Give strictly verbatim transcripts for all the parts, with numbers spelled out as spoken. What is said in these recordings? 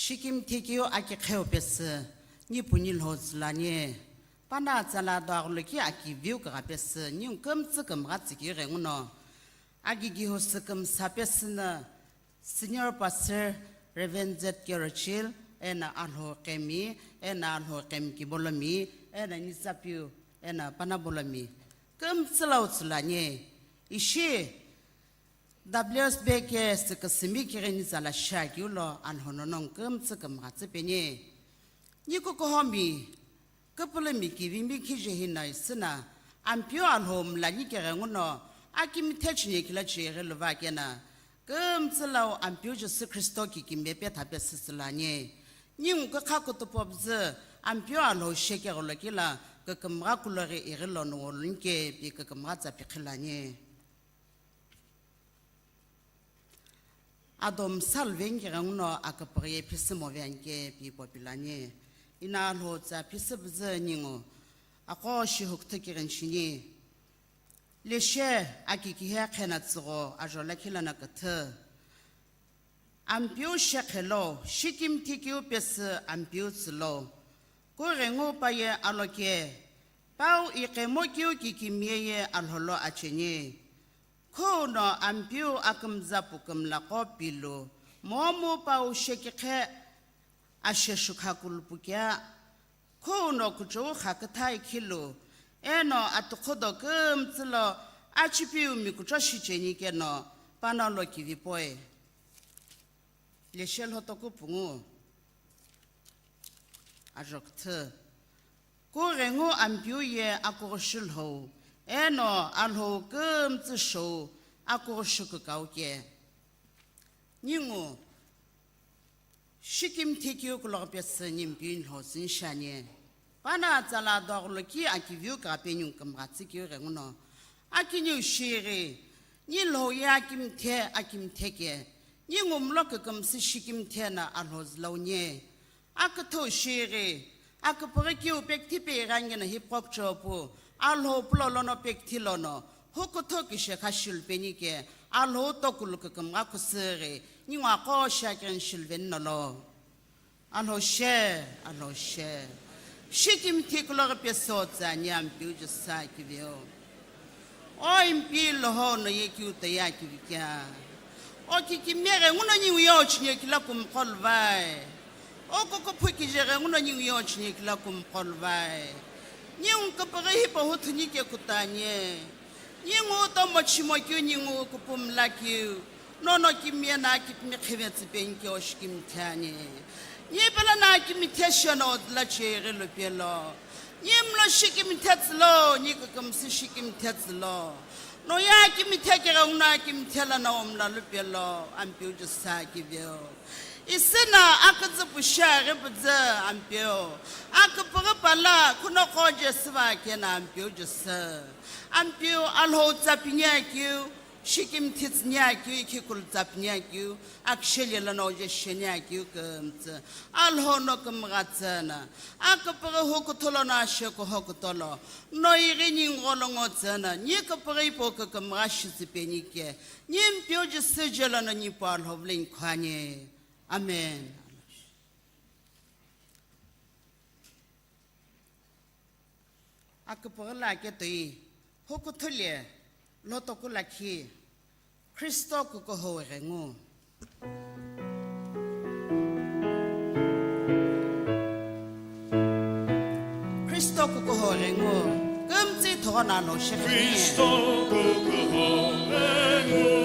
Shikimthe keu akiqheu pesü, nipu nilho tsülani. Pana tsala do agholoki akiviu kagha pesü, ningu kümtsü kümgha tsükeu ghenguno. Agigihu sükümsa pesü na Senior Pastor Reverend Z K Rochil, ena alho kemi, ena alho kemi kibolomi, ena nitsapiu, ena pana bolomi. Kümtsü lau tsülani. Ishi W S B K süküsümi kighini zala shakeu lo alho nono kümtsü kümgha tsüpeni. Nikukuhomi, küpülümi kivimi khije hina isüna, Ampeu alho mlani keghenguno, akimthe chini kila chighi luva kena, kümtsü lau Ampeu Jisü Khristo kikimiye petha pesü tsülani. Ningu kükha kutupo püzü, Ampeu alho shekegholo kila, kükümgha kuloghi ighi lo nuwolunike, pi kükümgha tsa pikhilani. Ado msal venki ghenguno aküpüghüye phisü movenke pi popilani. Ina alho tsa phisü püzü ningu aqo shi hukthü kighenshini. Leshe akikihe khena tsügho ajo lakhi lana küthü. Ampeu shekhelo, shikimthe keu pesü Ampeu tsülo. Kughengu paye aloke, pau iqemo keu kikimiye ye alholo acheni. Khouno Ampeu akümza pu kümlaqo pilu, momu pau shekikhe asheshukha kulupukea, khouno kuchou kha küthai khilu, eno atukhodo kümtsülo achipiu mi kucho shicheni keno, panalo kivipoe. Leshe lhotoku pungu. Ajokthü. Kughengu Ampeu ye akughushu lhou, eno alhou kümtsü shou akughushu kükau ke. Ningu, shikimthe keu kuloghi pesü nimpiu nilho sünshani. Pana tsala do agholoki akiviu kagha pe ningu kümgha tsükeu ghenguno. Akiniu shighi, nilhou ye akimthe, akimthe ke. Ningu mlo kükümsü shikimthe na alho zülauni. Aküthou shighi, aküpüghü keu pekthi pe ighangina hipqo kuchopu, alho pulo lono pekthi lono, hukutho kishekha shilupeni ke, alho tokulu kükümgha kusüghi, ningu aqo shi akighini shiluveni nolo. Alho she, alho she. Shikimthe kuloghi pesü tsa ni Ampeu Jisü kiveu. O impi loho no ye kiu toya kivikea. O kikimiye ghenguno ningu ye ochini kila kumqoluvai. O kukuphu kije ghenguno ningu ye ochini kila kumqoluvai. Ningu küpüghü hipau huthuni ke kutani. Ningu tomo chimo keu ningu kupumla keu. Nono kimiye na kipimi khivetsü penke o shikimthe ani. Ni pela na kimithe sheno la cheghi lupelo. Ni mlo shikimthe tsülo, ni kükümsü shikimthe tsülo. No ye akimthe keghenguno akimthe la na omla lupelo, Ampeu Jisü kiveu. Isüna aküzü pushi aghi püzü Ampeu. Aküpüghü pala, khunoqo je süva kena Ampeu Jisü. Ampeu alhou tsa pini akeu, shikimthe tsüni akeu, ikhikulu tsa pini akeu, akisheli lono je sheni akeu kümtsü. Alhou no kümgha tsüna. Aküpüghü hukutho lono asheku hukutolo. No ighi ningu lo ngo tsüna. Ni küpüghü ipo kükümgha shitsü peni ke. Ni Ampeu Jisü je lono nipu alhou vule nikhoani. Amen. Aküpüghü la ketoi, hukuthu le, lotoku lakhi, Khristo kukuhou ghengu. Khristo kukuhou ghengu, kümtsü thogho na lo shekhe. Khristo kukuhou ghengu.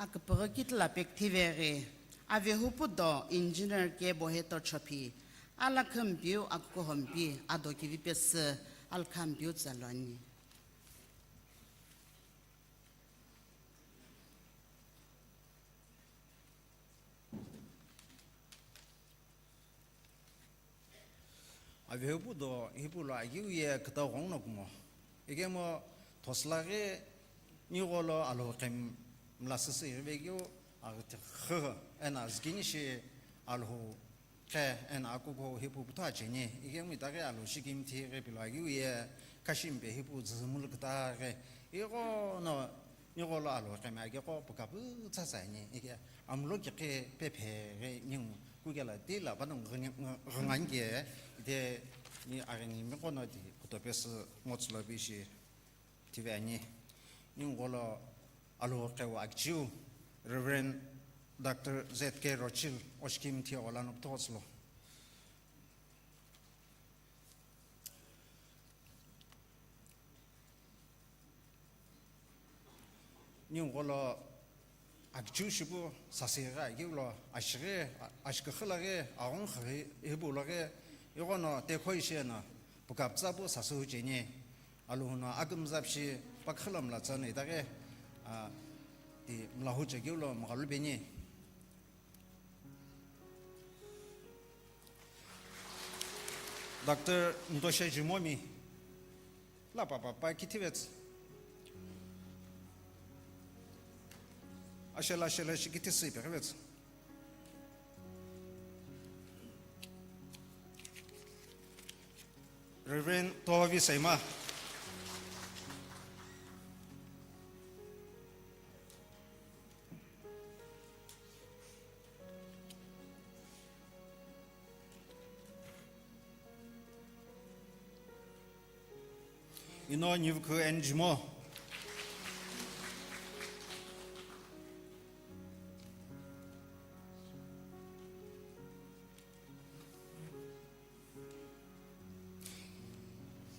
Aküpüghü kitila pekithiveghi, avehupu do engineer Keboheto Chophi, alakhampiu akukuhompi ado kivipesü alakhampiu tsaloni. Avehupu do hipu lo agiu ye kütau ghong no kumo. Ikemu thosüla ghi nigholo Alhou qhemi mla süsü ighivekiu aghütixü eno azükinishi Alhou qhe eno akukuhou hipu puthu acheni. Ikemu itaghi Alhou shikimthi ghi pilo agiu ye kashimpe hipu dzümulu kütaghi ighono nigholo Alhou qhemi agiqo pukapütsa tsani, ike amulo kiqi pephe ghi ningu kukela tila pano ghünga-, ghünga-, ghüngani ke ite ni aghini miqo no ti kutope sü ngotsülo bishi tive ani. Ningu gholo Alhou qhewu akichiu Reverend Doctor Z K Rochil oshikimthi olano puthotsülo. Ningu gholo akichiu shipu sasüghi agiu lo ashighi, a-, ashiküxü laghi, aghongxü ghi, hipu laghi, ighono tekho ishi eno pukapütsa pu sasühu cheni, Alhou no akümza pishi paküxü lo mla tsüno itaghi, a, ti mla hu chekeu lo mghalu peni. Doctor Ntoshe Jimomi, la papa pa kithivetsü. Ashela ashela shi kithi sü ipeghivetsü. Reverend Tohovi Seima. Ino Nivukhu and Jimo.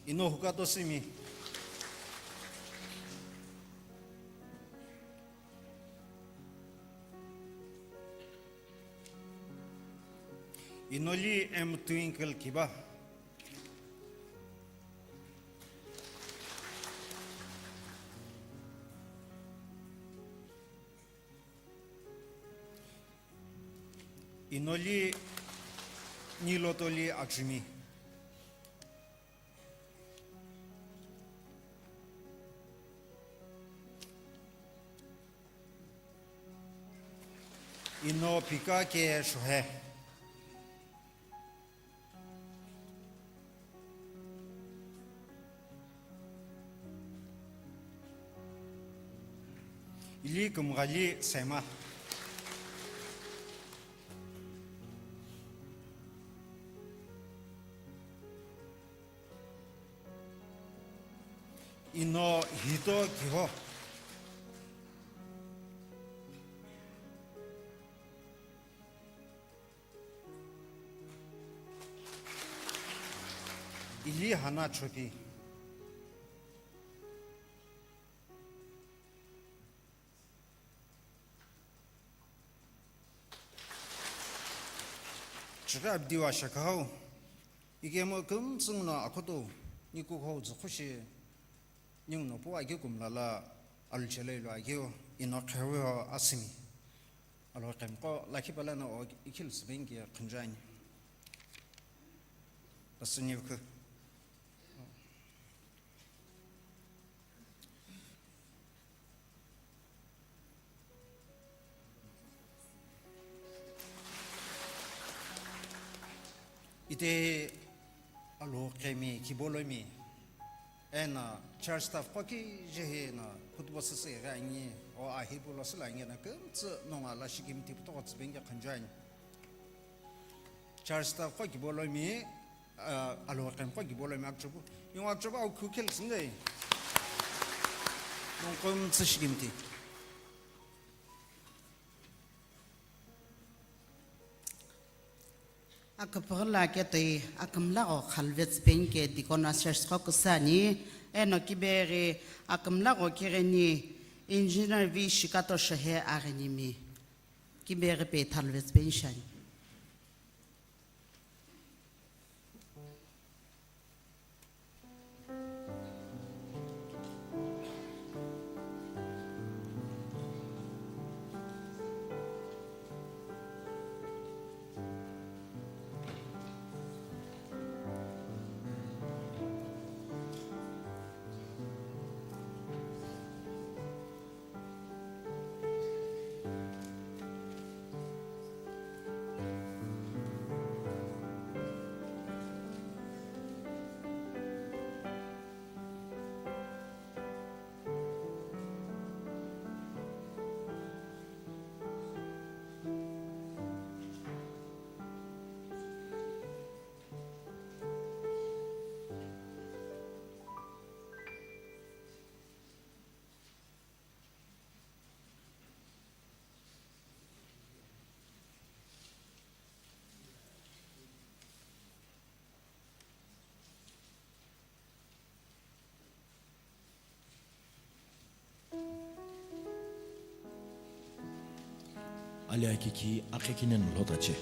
Ino Hukato Simi. Inoli M Twinkle Kiba. Inoli Nilotoli Achumi. Ino Pika ke Shohe. Ili Kümghali Sema. Ino Hito Kiho. Ili Hana Chopi. Chighi abdiwa shakahau, ikemu kümtsü nguno akhutu, nikukhou dzükhushi, ningu nopu akeu kumla la aluchelo ilo akeu, ino qheweo asümi. Alo qhemqo lakhi palano o ikhil sübengike khunjuani. Pastor Nivukhu. Ite alo qhemi kibolomi eno church staff qo kije hi no khutbo süsü ighi ani, o ahipu lo süla ani no kümtsü nongu ala shikimthi pütüghü tsübengike khunjuani. Church staff qo kibolomi, ah, alo qhemqo kibolomi akchopu. Yung akchopu au khu khel sünde. Nongu kümtsü shikimthi. Aküpüghü la ketoi akümlagho khalvetsü penike deacon ushers qo küsü ani, eno kibeghi akümlagho kigheni Engineer V Shikato Shohei aghinimi kimeghi pe thaluvetsü pe nishani. Alea kiki akhe kinen lo tache.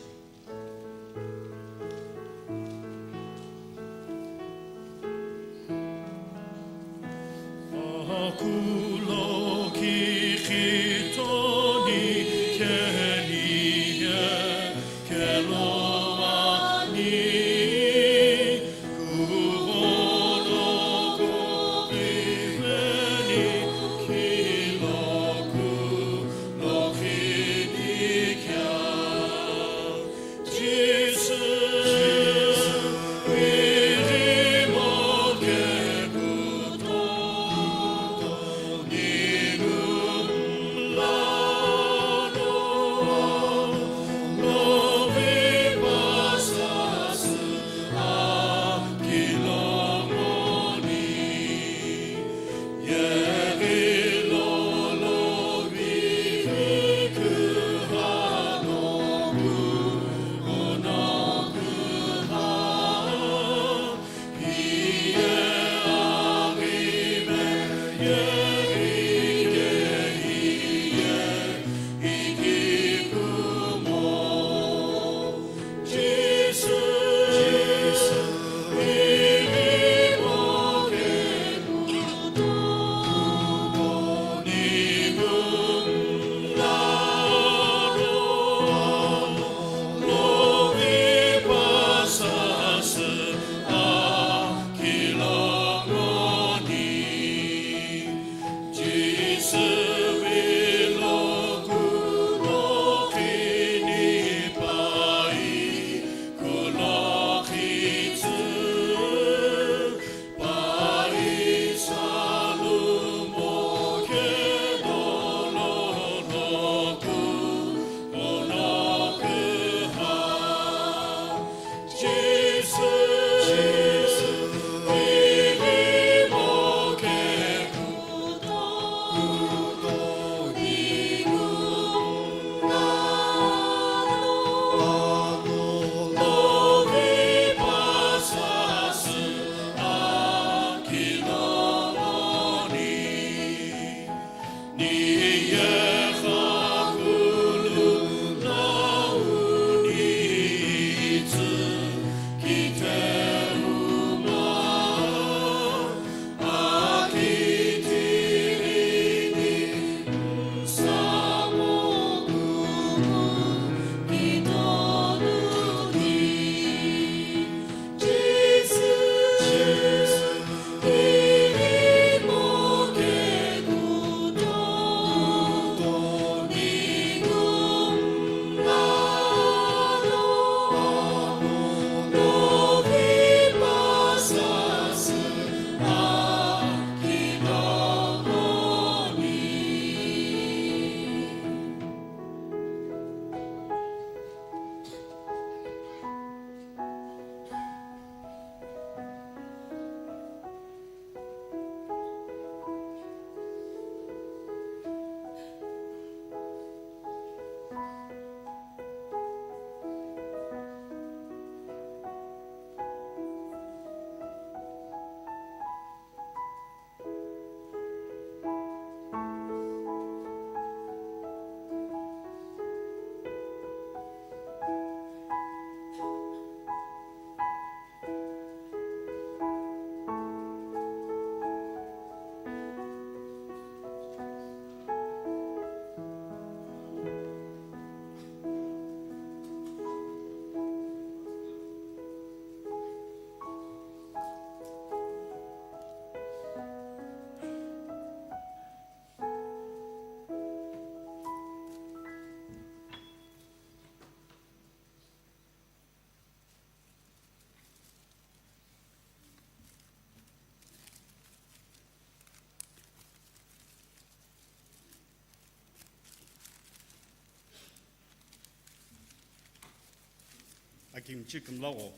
akimichi kümlagho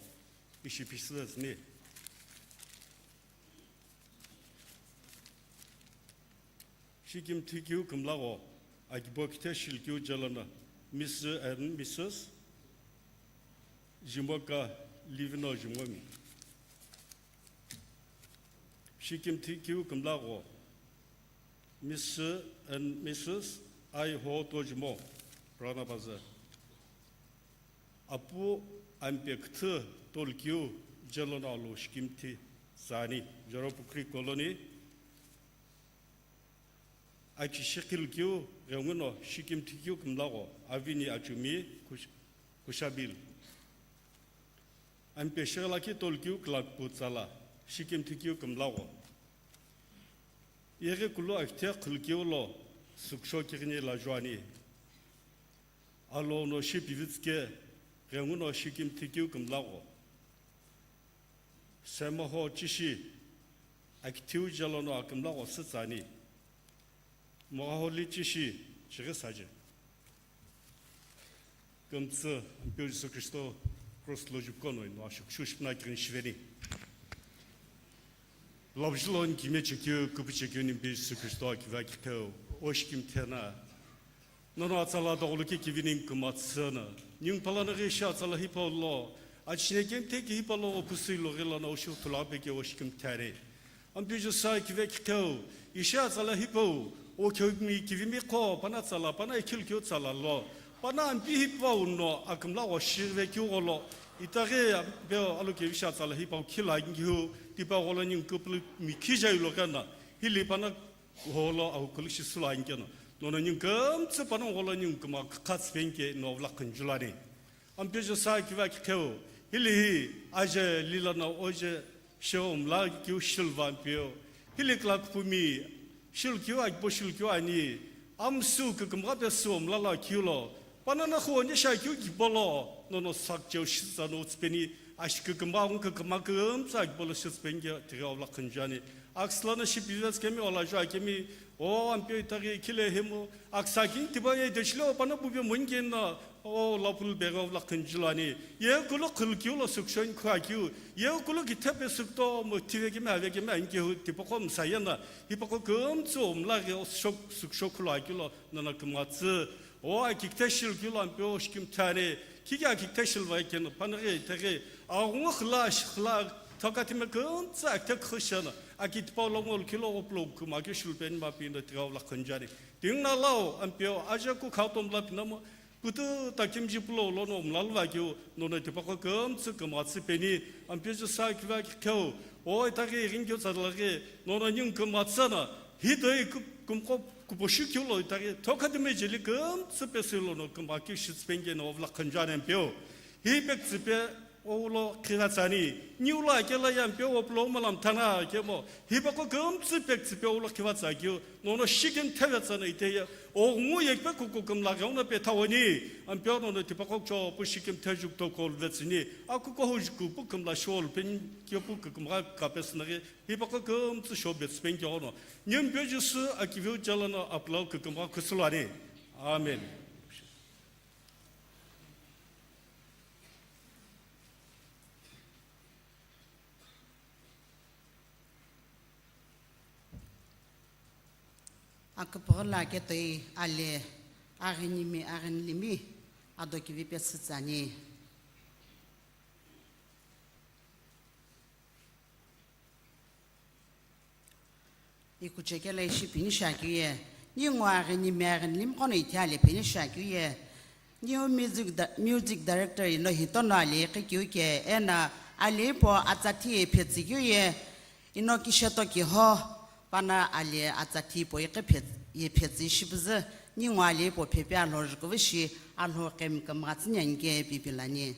ishi phisüle tsüni. Shikimthi keu kümlagho akibo kithe shilukeu jelono Mister and Missus Jimoka Livino Jimomi. Shikimthi keu kümlagho Mister and Missus Aiho Tojimo, Ranabaza. Apu ampe küthü tolukeu jelono alu shikimthi tsüani, Joropukri Colony. Achi shiqilukeu ghenguno shikimthi keu kümlagho Avini Achumi Kush-, Kushabil. Ampe shiqilakeu tolukeu külakupu tsala shikimthi keu kümlagho. Yeghi kulu akithe qhulukeu lo sükusho kighini lajuani. Alono shipivitsüke ghenguno shikimthi keu kümlagho. Semaho chishi akithiu jelono akümlagho sütsüani. Moghaholi chishi chighi saje. Kümtsü Ampeu Jisü Khristo cross lo jupuko no ino ashukushu shipuna kighini shiveni. Lobjulon kime chekeu, kupu chekeu ni Ampeu Jisü Khristo akiva kitheu, oshikimthena. Nono atsala doguluki kivi ni kümtsü na. Ningu palano ghi ishi atsala hipau lo. Achine kemthe ki hipau lo opusui lo ghi lono oshu thula peke oshikimthare. Ampeu Jisü akive kitheu, ishi atsala hipau, o kheumi kivimi qo, pana tsala, pana ikhilukeu tsala lo, pana ampi hipau no akümlagho shive keu gholo, itaghi Ampeu alokevi ishi atsala hipau khila ngihu, tipa gholo ningu kupulu mi khija ilo kana, hili pana gholo ahu kulushi sula ngikeno, nono ningu kümtsü pana gholo ningu kuma khatspenke no vla khunjulani. Ampeu Jisü akiva kitheu, hili hi aje lila na oje sheo mla keu shilva Ampeu. Hili kla kupumi shilukeu akibo shilukeu ani, amsu kükümgha pesü mla la keu lo, panana khuo ni sha keu kibolo, nono sak cheu shitsa no utspeni, ashi kükümgha ngu kükümgha kümtsa kibolo shitspeni ke tighi ovla khunjani. Aksla na shipivets kemi ola jua kemi, o Ampeu itaghi khile hemu, aksa kin tiba ye deshilo pana bube munge na, o lapul bega ovla khunjulani. Ye kulo khulkiu lo sukshon khua kiu. Ye kulo ki thepe sukto mo tive kemi ave kemi anke hu tipako msayana. Hipako kümtsu omla ge o shok suksho khulo akilo nana kümtsü. O akikte shilkilo Ampeu shikimthare. Kiki akikte shilva keno panaghi teghi. Aghungu khla shi khla thokatime kümtsa akte khishana. Akitpa lo ngol kilo oplo kuma ke shilpen ma pino tiga ovla khunjani. Tingna lao Ampeu aja ku khautom la pinamo putu takimji pulo lono mlalva keu nono tipako kümtsü kümtsü peni Ampeu Jisü akiva kitheu o itaghi ringkeu tsadalaghi nono ningu kümtsü na hidoi kumko kuposhu keu lo itaghi thokatime jeli kümtsü pesü lono kümtsü keu shitspenke no ovla khunjani Ampeu. Hi pektsüpe Oulo khivatsani, niulo akela yampe oplo malam thana kemo, hipako kümtsü pektsüpe oulo khivatsa keu, nono shikim thevatsana iteya, ogungu yekpe kuku kümla gheuna pe thawani, ampeo nono tipako cho pu shikim thejuk to kol vetsini, akuko hujuku pu kümla shol pen keu pu kükümgha kapesnaghi, hipako kümtsü sho betspen keu no, nimpeo Jisü akiviu chalana aplau kükümgha khusulani. Amen. Aküpüghü la ketoi ale aghinimi aghinilimi ado kivi pesütsani. Ikuchekela ishi pini shakeu ye, ningu aghinimi aghinilimi qono ithi ale pini shakeu ye, new music di-, music director ino hitono ale iqi keu ke, ena ale ipo atsa thi ye phetsü keu ye, ino kisheto kiho, pana ale atsa thi ipo iqi phe-, ye phetsü ishi püzü, ningu ale ipo phepe alho jukuvu shi, alho kemi kümghatsü nyanyi ke pipilani.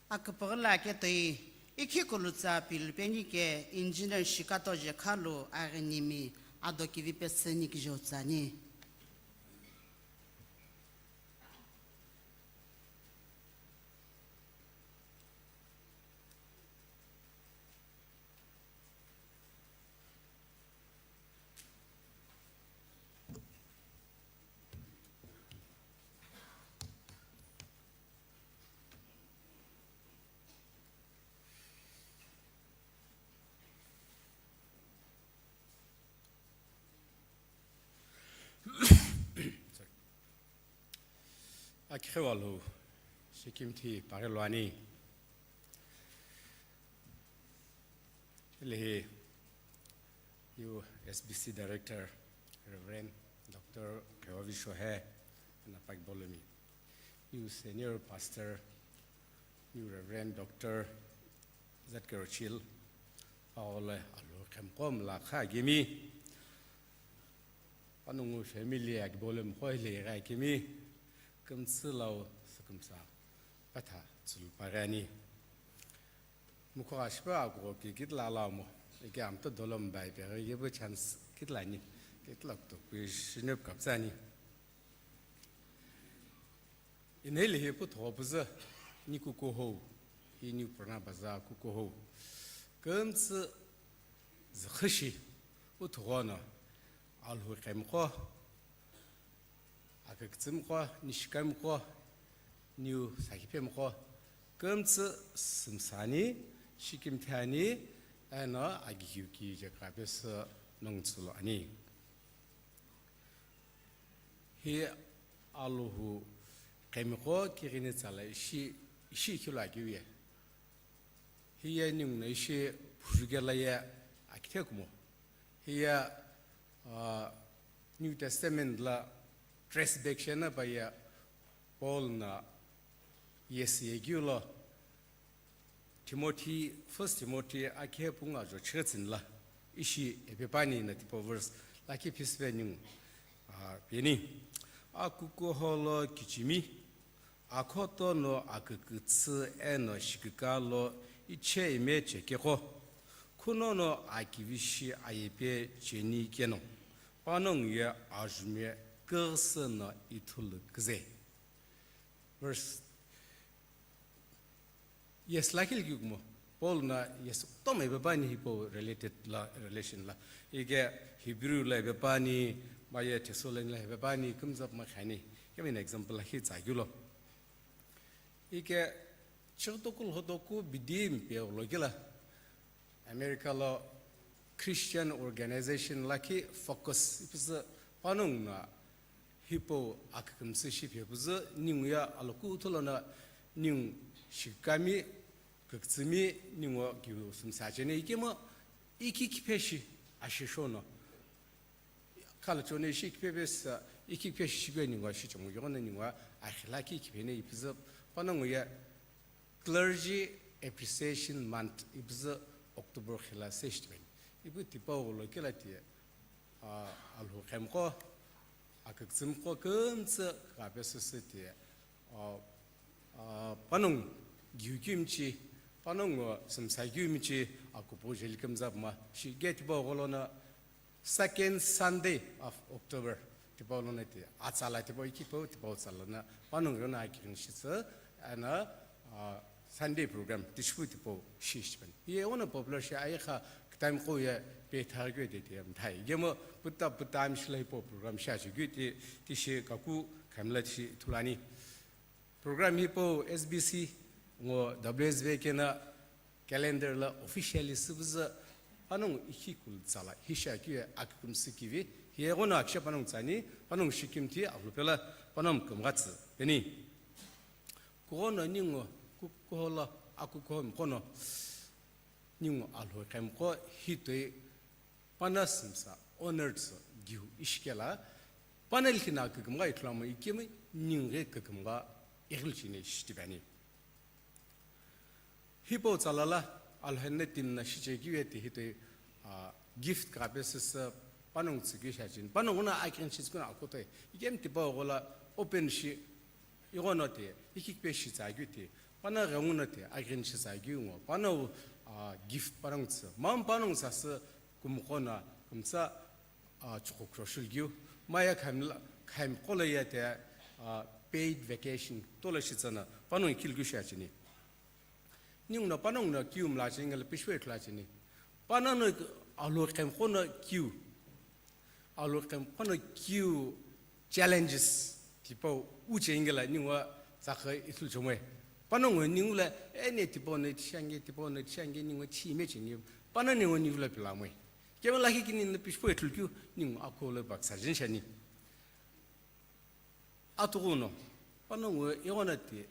Aküpüghü lo aketoi, ikhikulu tsa pilupeni ke engineer Shikato Jekhalu aghinimi ado kivi pesüni kijo tsüani. Sorry. Akighiu Alhou, shikimthi paghi lo ani. Hile hi U S B C Director Reverend Doctor Khewavi Shohe, eno pa kibolomi. U Senior Pastor, U Reverend Doctor Z K Rochil, paolo Alhou khemqo mla kha gimi. Panongu family akibo lo mqo hile ighi akimi, kümtsü lau sükümsa petha tsulu paghi ani. Mukho ashipa akuko ki kitila alamo, ike amta dolo mbai peghi yepu chance kitila ani, kitila kuto kui shinep kapsa ani. Inheli hi puthugho püzü ni kuku hou, hi New Purana Bazaar kuku hou. Kümtsü zükhüshi puthugho no Alhou khemqo, akükütsümqo, ni shikamqo, niu sakiphemqo, kümtsü sümsani, shikimthi ani, eno agighiu kije kapesü nongutsülu ani. Hi Alhou khemqo kighini tsala ishi, ishi ikhilo akiu ye. Hiye ninguno ishi phujukela ye akithe kumo. Hiye, ah, New Testament la trace back shena pa ye Paul no yesi ye keu lo Timothy, First Timothy akhe pungu ajo chighi tsüni la ishi epe pani no tipau verse lakhi phisüpe ningu, ah, peni. Akukuhou lo kichimi, akhoto no akükütsü eno shikika lo ichie ime chekeqo, khuno no akivishi ayepe cheni keno, panongu ye ajume küghüsü no ithulu küze. Verse Yes, lakhi likhi kumo. Paul no yes, kutomo ipe pani hipau related la, relation la. Ike Hebrew la ipe pani, maye Thessalonian la ipe pani, kümtsü puma khani. Kemi na example lakhi tsa keu lo. Ike chighi toku lhotoku bidi mpe ulo kila. America lo Christian organization lakhi focus ipüzü panongu no hipau akükümsü shi phe püzü ningu ye aloku uthulo no ningu shikami, kükütsümi, ningu kiu sümsa cheni ikemu ikhi kiphe shi ashisho no. Khala choni ishi kiphe pesa, ikhi kiphe shi shipe ningu ashi chomu yono ningu akhila ki kiphe ne ipüzü panongu ye Clergy Appreciation Month ipüzü October khila se shitipeni. Ipu tipau lo kila ti, ah, Alhou khemqo, akükütsümqo kümtsü kapesü ti, ah, ah, panongu giu kimichi, panongu sümsa kimichi, akupu jeli kümtsü puma, shi ge tipau lo no, Second Sunday of October, tipau lono ti, atsala tipau ikhipau, tipau tsala no, panongu lono akighini shitsü, eno, ah, Sunday program, tishipu tipau shi shipani. Ye ono popular shi ayekha time qo ye pe thagyu de de mthai. Yemo puta puta amshila hipau program shi achi gyu ti, tishi kaku khamla tishi thulani. Program hipau S B C ngo W S V kena calendar la officially süpüzü panongu ikhikulu tsala hisha keu akükümsü kivi, hiye ghono akisha panongu tsani, panongu shikimthi aghulupela panongu kümghatsü peni. Kughono ningu ku-, kuholo akukuho mkhono ningu Alhou khemqo hitoi Pana sümsa honored sü giu ishikela, pana likhi no kükümgha ithulu amo ikemu ningu ghi kükümgha ighilu cheni shitipani. Hipau tsala la Alhou no timi no shichekeu ye ti hitoi, ah, gift kape süsü panongu tsükeu shi acheni. Panongu no akighini shi tsükeu no akutoi. Ikemu tipau ghola open shi ighono ti ikhikhipe shi tsakeu ti Panongu ghenguno ti aghin shiza keu ngo, panongu, ah, gift panongu tsü. Mam panongu sasü kümqo no kümtsa, ah, chukukro shulkeu. Maya khamla, khamqo lo ye ti, ah, paid vacation, tolo shitsana, panongu kilkeu shi acheni. Ninguno panongu no kiu mla cheni ngala pishwe khla cheni. Panongu no alo khamqo no kiu. Alo khamqo no kiu challenges tipau uche ingela ningu tsakha ithulu chomoi. Panongu ningu la, "Ene tipau no tishange, tipau no tishange," ningu chi me cheni. Panongu ningu la pilamoi. Kema lakhi kini no pishwe thulkeu ningu akolo baksa jinshani. Atughuno, panongu ighono ti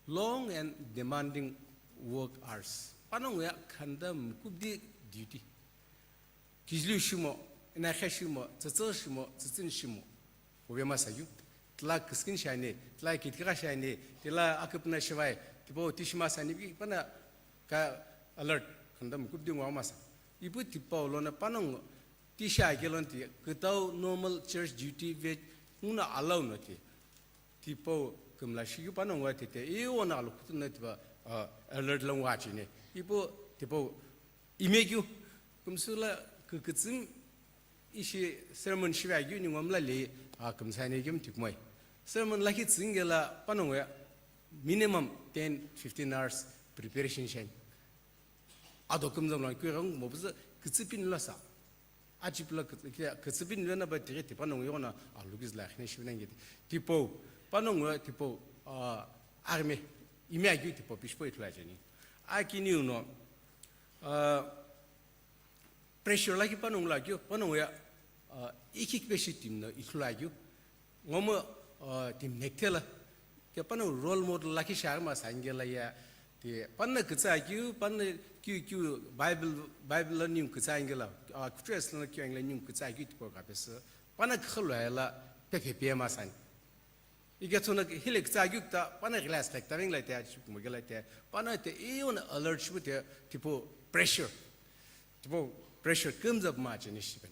long and demanding work hours. Panongu ya khanda mkubdi duty. Kijliu shimo, inakhe shimo, tsütsü shimo, tsütsün shimo. Ube masa yu. Tla kiskin shani, tla kitkira shani, tla akupna shivai, tipau tishima sani bi pana ka alert, khanda mkubdi ngwa masa. Ipu tipau lona panongu tisha kelon ti, kitau normal church duty ve nguna allow no ti. Tipau kümla shikeu panongu tete, iwona alo kutu no tipa, ah, alert lo ngwa chini. Ipu tipau imekeu, kümsüla kükütsüm ishi sermon shiva keu ningu mla le, ah, kümsane keu tikmoi. Sermon lakhi tsingela panongu ya minimum ten, fifteen hours preparation shen. Ado kümzam lo keu rang mo buza kütsüpin la sa. Achipula kütsüpin lena ba tighi tipa nongu yona alugis la khine shibina ngeti. Tipau, panongu tipau, ah, army, ime agyu tipau, pishpo itula jeni. Akini uno, ah, pressure laki panongu la kyo, panongu ya, ah, ikik peshi team no itula kyo. Ngomo, ah, team nektela. Ke panongu role model laki shari ma sangela ya. Te panna kitsa kyu, panna kyu kyu Bible, Bible la nyung kitsa angela. Ah, kutres la kyu angela nyung kitsa kyu tipo kapes. Panna khalo la pepe pe ma san. Ike tsona hile kitsa kyu ta, panna glass like taving like that, shuk mo gela te. Panna te iun alert shu te tipo pressure. Tipo pressure comes up ma cheni shiben.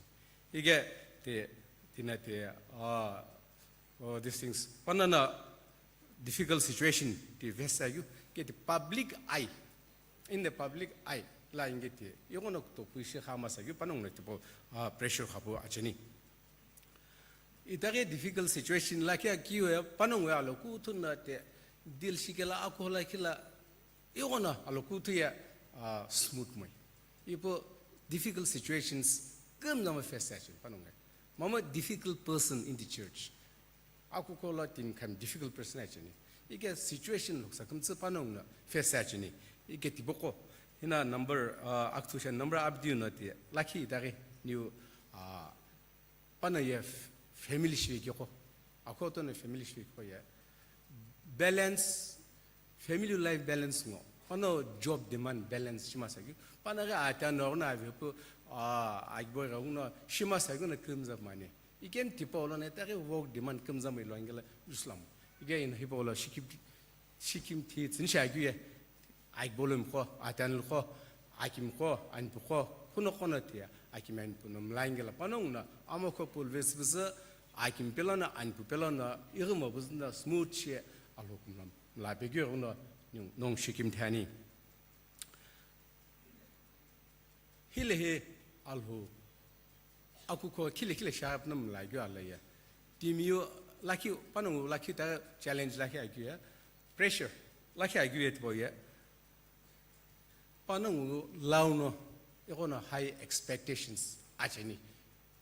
Ike te, tina te, ah, Oh, these things. Panana difficult situation ti vesa yu, ke ti public eye. In the public eye, la ingeti. Yogo no to puishi kha masa yu panong no tipo, ah, pressure khapu acheni. Itake difficult situation la kya kiyo ya panong ya lo kutu na te deal shikela akola kila Ighona alokutu ya, ah, smooth moi. Ipo difficult situations kümzama face acheni panongu. Mama difficult person in the church. Aku kola team kami difficult person acheni. Ike situation loksa kümtsü panongu na face acheni. Ike tiboko. Hina number, ah, aktusha number abdiu na ti. Lucky dagi new, ah, Pana ye f-, family shive kiko. Ako to ne family shive kiko ye. Balance, family life balance ngo. Pana job demand balance shima sa kyu. Pana ga ata no na ve pu, ah, agbo ga no shima sa kyu na kümza mane. Ikem tipo lo ne ta work demand kümza mai lo angela Islam. Ige in hipo lo shikip Shikim thi tsüni shi akeu ye, Akbolum qo, Atanil qo, Akim qo, Anpu qo, kuno qono tiye, Akim Anpu no mlangela panongu no, amo qo pulvesvüsü, Akim pelo no, Anpu pelo no, ighimo vüzü no, smooth shi, Alhou kumla mla pekeu no, nong shikim thani. Hilehi Alhou, akuko khile khile shap na mla keu ala ye. Timiu lakhi, panongu lakhi ta challenge lakhi akeu ye. Pressure lakhi akeu ye tipo ye. Panongu launo, ekono high expectations acheni.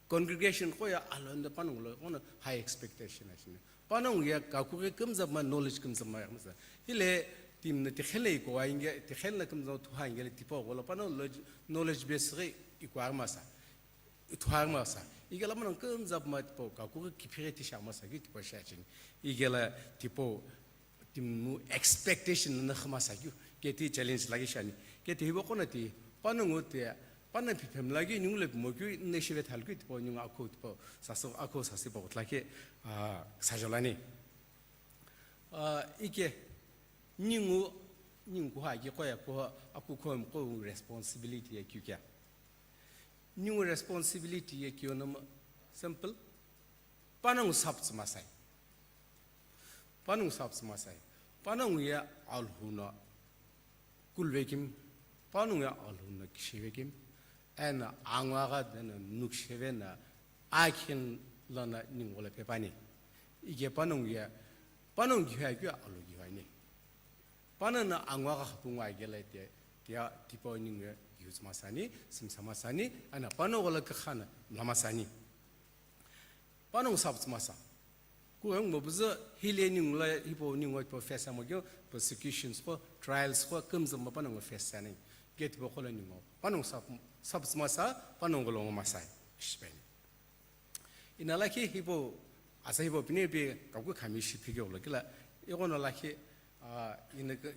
Congregation qo ya alonda panongu lo, ekono high expectation acheni. Panongu ya kakughi kümzapma, knowledge kümzapma ya kümza. Hile team na tikhele iko wa inge, tikhele na kümza thuha inge le tipo ko lo, panongu knowledge, knowledge base ghi iko armasa. Thuha armasa. Ike la panongu kümzapma tipo, kakughi kiphire ti shamasa, ki tipo shachin. Ike la tipo, timu expectation na khama sa kyu, ke ti challenge lagi shani. Ke ti hibo kona ti, panongu ti, pana piphem lagi nyung le mo kyu, ne shive thal kyu tipo, nyung ako tipo, saso, ako sasi pa utla ke, ah, sajolani. Ah, ike, nyungu, nyungu ha ki koya ko, aku ko ko responsibility ya kyu kya. Nyungu responsibility ya kyu nama simple. Panongu sap tsuma sai. Panongu sap tsuma sai. Panongu ye Alhou no kuluvekimi, panongu ye Alhou no kishivekimi, eno angwa gha deno nukshiveno akhin lono ningu lo pepani. Ike panongu ye, panongu kihai keu Alhou kihai ni. Pano no angwa gha khapu ngwa agela te, tia tipau ningu ye kihutsu masani, simsa masani, eno panongu lo kakhana mla masani. Panongu sapu tsumasa. Ku eng mo buzu hile ningu la hipau ningu hipau face mo keu persecutions ko, trials ko, kumzuma panongu face ani. Get bo kola ningu. Panongu sapu, sapu tsumasa, panongu lo masai. Kishipeni. Ina lakhi hipau, asa hipau pine pe kaku khami shi phike ulo kila. Igono lakhi, ah, ina ke,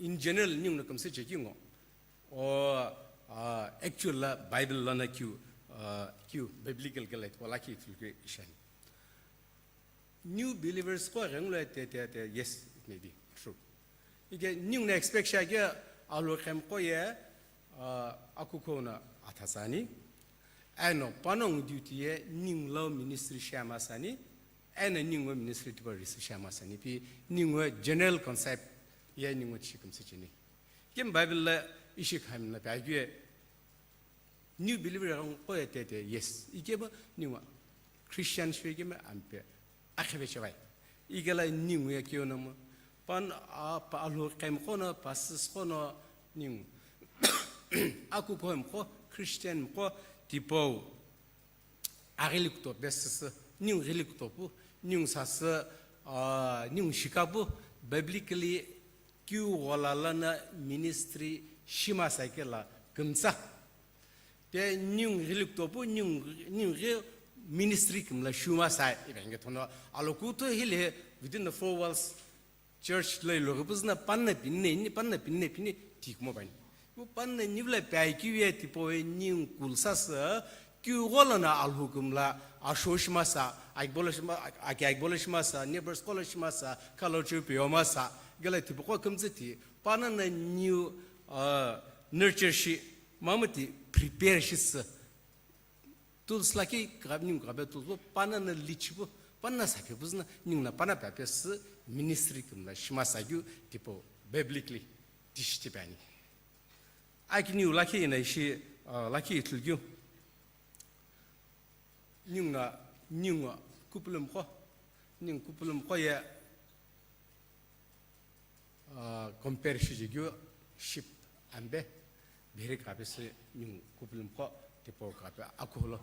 in general ningu no kumse cheki ngo. O, ah, actual la Bible lono keu, ah, keu biblical kila wala ki tulke ishani. New believers ko renglo te, te, te, yes, it may be true. Ike ningu no expect sha ke Alhou kemqo ye, ah, akuko no athasani. Eno panongu duty ye ningu lo ministry shia masani. Eno ningu ministry tipau risi shia masani. Pi ningu general concept ye ningu chikum sichini. Kim Bible la ishi khamna pa gue new believer ko ye te, te, yes. Ike ba ningu Christian shwe ke ma ampe. Akhebe chevai. Ike la ningu ye keu no mo. Pan, a, pa Alhou kemqo no, pa sis ko no ningu. Akuko mqo, Christian mqo, tipau. Aghili kutope sisi, ningu ghili kutopu, ningu sasi, ah, ningu shikapu, biblically keu ghola lono ministry shima sakela kumtsa. Te ningu ghili kutopu, ningu, ningu ghi ministry kumla shuma sa, ibe nge thono, alokuto hile within the four walls, church lo ilo ghi püzüna panna pinne, ni panna pinne, pini ti kumo bani. Pu panna nivla pai kiu ye tipau ye ningu kulsa sü, kiu ghola na Alhou kumla, asho shima sa, akibolo shima, aki akibolo shima sa, neighbors kolo shima sa, kalo chu pio ma sa, gala tipau ko kumtsi ti, panna na ningu, ah, nurture shi, mamu ti prepare shi sü. Tools lakhi kaghabe, ningu kaghabe tools bo, panna na lichibo, panna saphe püzüna, ningu na panna pape sü ministry kumla shima sakeu tipau biblically tishi tipani. Aki ningu lakhi ina ishi, ah, lakhi ithulu keu. Ningu na, ningu kupulumqo, ningu kupulumqo ye, ah, compare shijikeu sheep ambe, bheri kape sü ningu kupulumqo tipau kape akulo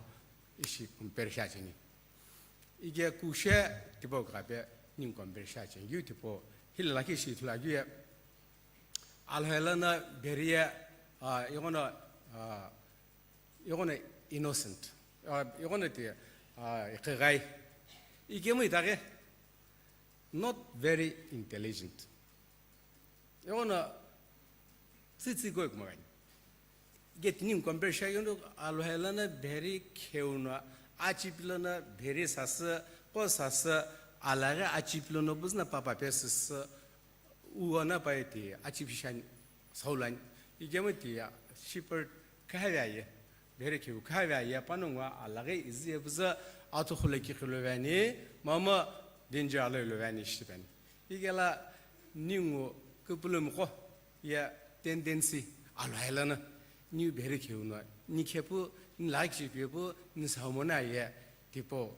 ishi compare shacheni. Ike kushe tipau kape ningu compare shacheni, yu tipau hila lakhi shi ithulu keu ye, Alhou lono bheri ye, ah, igono, ah, igono innocent, ah, igono ti, ah, iqaghai. Ikemu itaghi, not very intelligent. Igono tsitsi koi kumagani. Get ningu compare shagendo Alhou lono bheri kheuno, achipi lono bheri sasi, ko sasi, alaghi achipi lono püzüna papa pe sisi, uwana pai ti achipi shani, saulani. Ikemu ti shepherd khavi aye, bheri kheu khavi aye, panongu alaghi izi ye püzü atukhule kikhilo vani, mama danger alo ilo vani shipeni. Ikela ningu kupulumqo ye tendency Alhou lono ningu bheri kheuno, ni khepu, ni lakhi pepu, ni saumona ye tipau.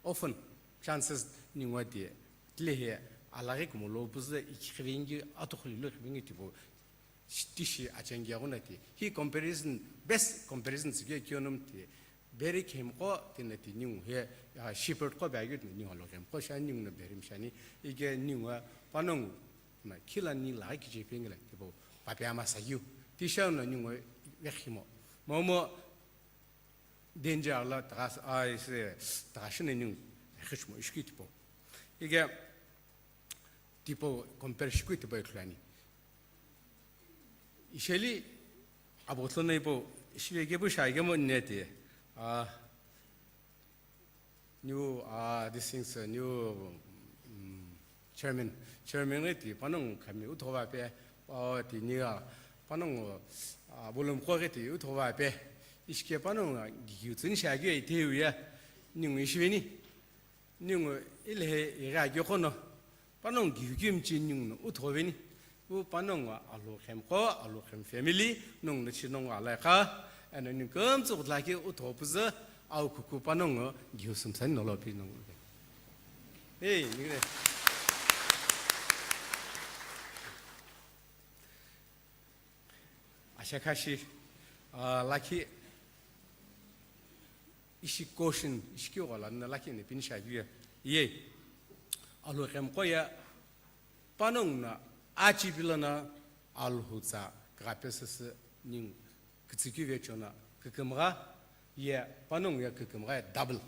Often, chances ningu ti, tilehi alaghi kumolo püzü ikhivingi, atukhuli lo khivingi tipau, tishi achengi aguna ti. Hi comparison, best comparison tsike kionom ti, bheri khemqo tina ti ningu he, ah, shepherd qo baghi tina ningu lo khemqo sha ningu no bheri mshani, ike ningu panongu na khila ni la kiche pengila tipau, pape ama sayu, tisha no ningu vekhimo. Momo, danger la taga, ah, ise, taga shine ningu, khishmo ishki tipau. Ike, tipau compare shikui tipau ikhulani. Isheli, abo tlo na ipo, ishile ke bu sha ke mo ne te. Ah, new, ah, this thing's a new, mm, chairman. Chairman ngai ti panongu khami uthova pe, ah, ti ni a, panongu, ah, bolum ko ke ti uthova pe. Ishike panongu, ah, gi, gi, tsuni sha ke te uya. Ningu ishiveni. Ningu ilehe igha aghi kono, Panongu kihukimchi ningu no utho veni. U panongu Alukhemqo, Alukhemqo family, nongu no chi nongu alai kha, eno ningu kümtsü kudlaki utho püzü, au kuku panongu kihu sumsani nolo pi nongu. Hey, nigre. Ashekha shi, ah, lakhi ishi caution, ishi keu ghola na lakhi ne pini shaghi ye. Ye. Alukhemqo ye panongu no achi pilo no Alhou tsa kagapesüsü ningu kütsükeu vecheo no kükümgha ye panongu ye kükümgha ye double.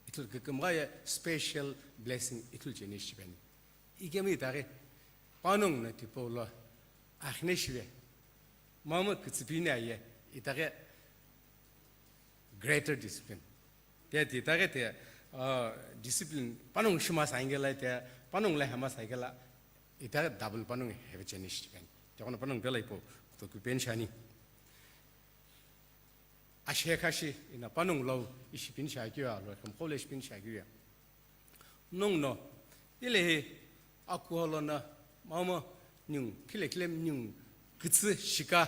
Ithulu kükümgha ye special blessing ithulu cheni shipeni. Ikemu itaghi panongu no tipau lo akhine shive. Mama kütsüpini aye itaghi greater discipline. Te ti itaghi te, ah, discipline panongu shima sangela te panongu la hema sangela itaghi double panongu heve cheni shipeni. Te kono panongu bela ipo to kupeni shani. Ashekha shi ina panongu lo ishi pini shaghi ye, Alukhemqo lo ishi pini shaghi ye. Nongu no, ilehi akuholo no, mama ningu, khile khile ningu, kütsü shika,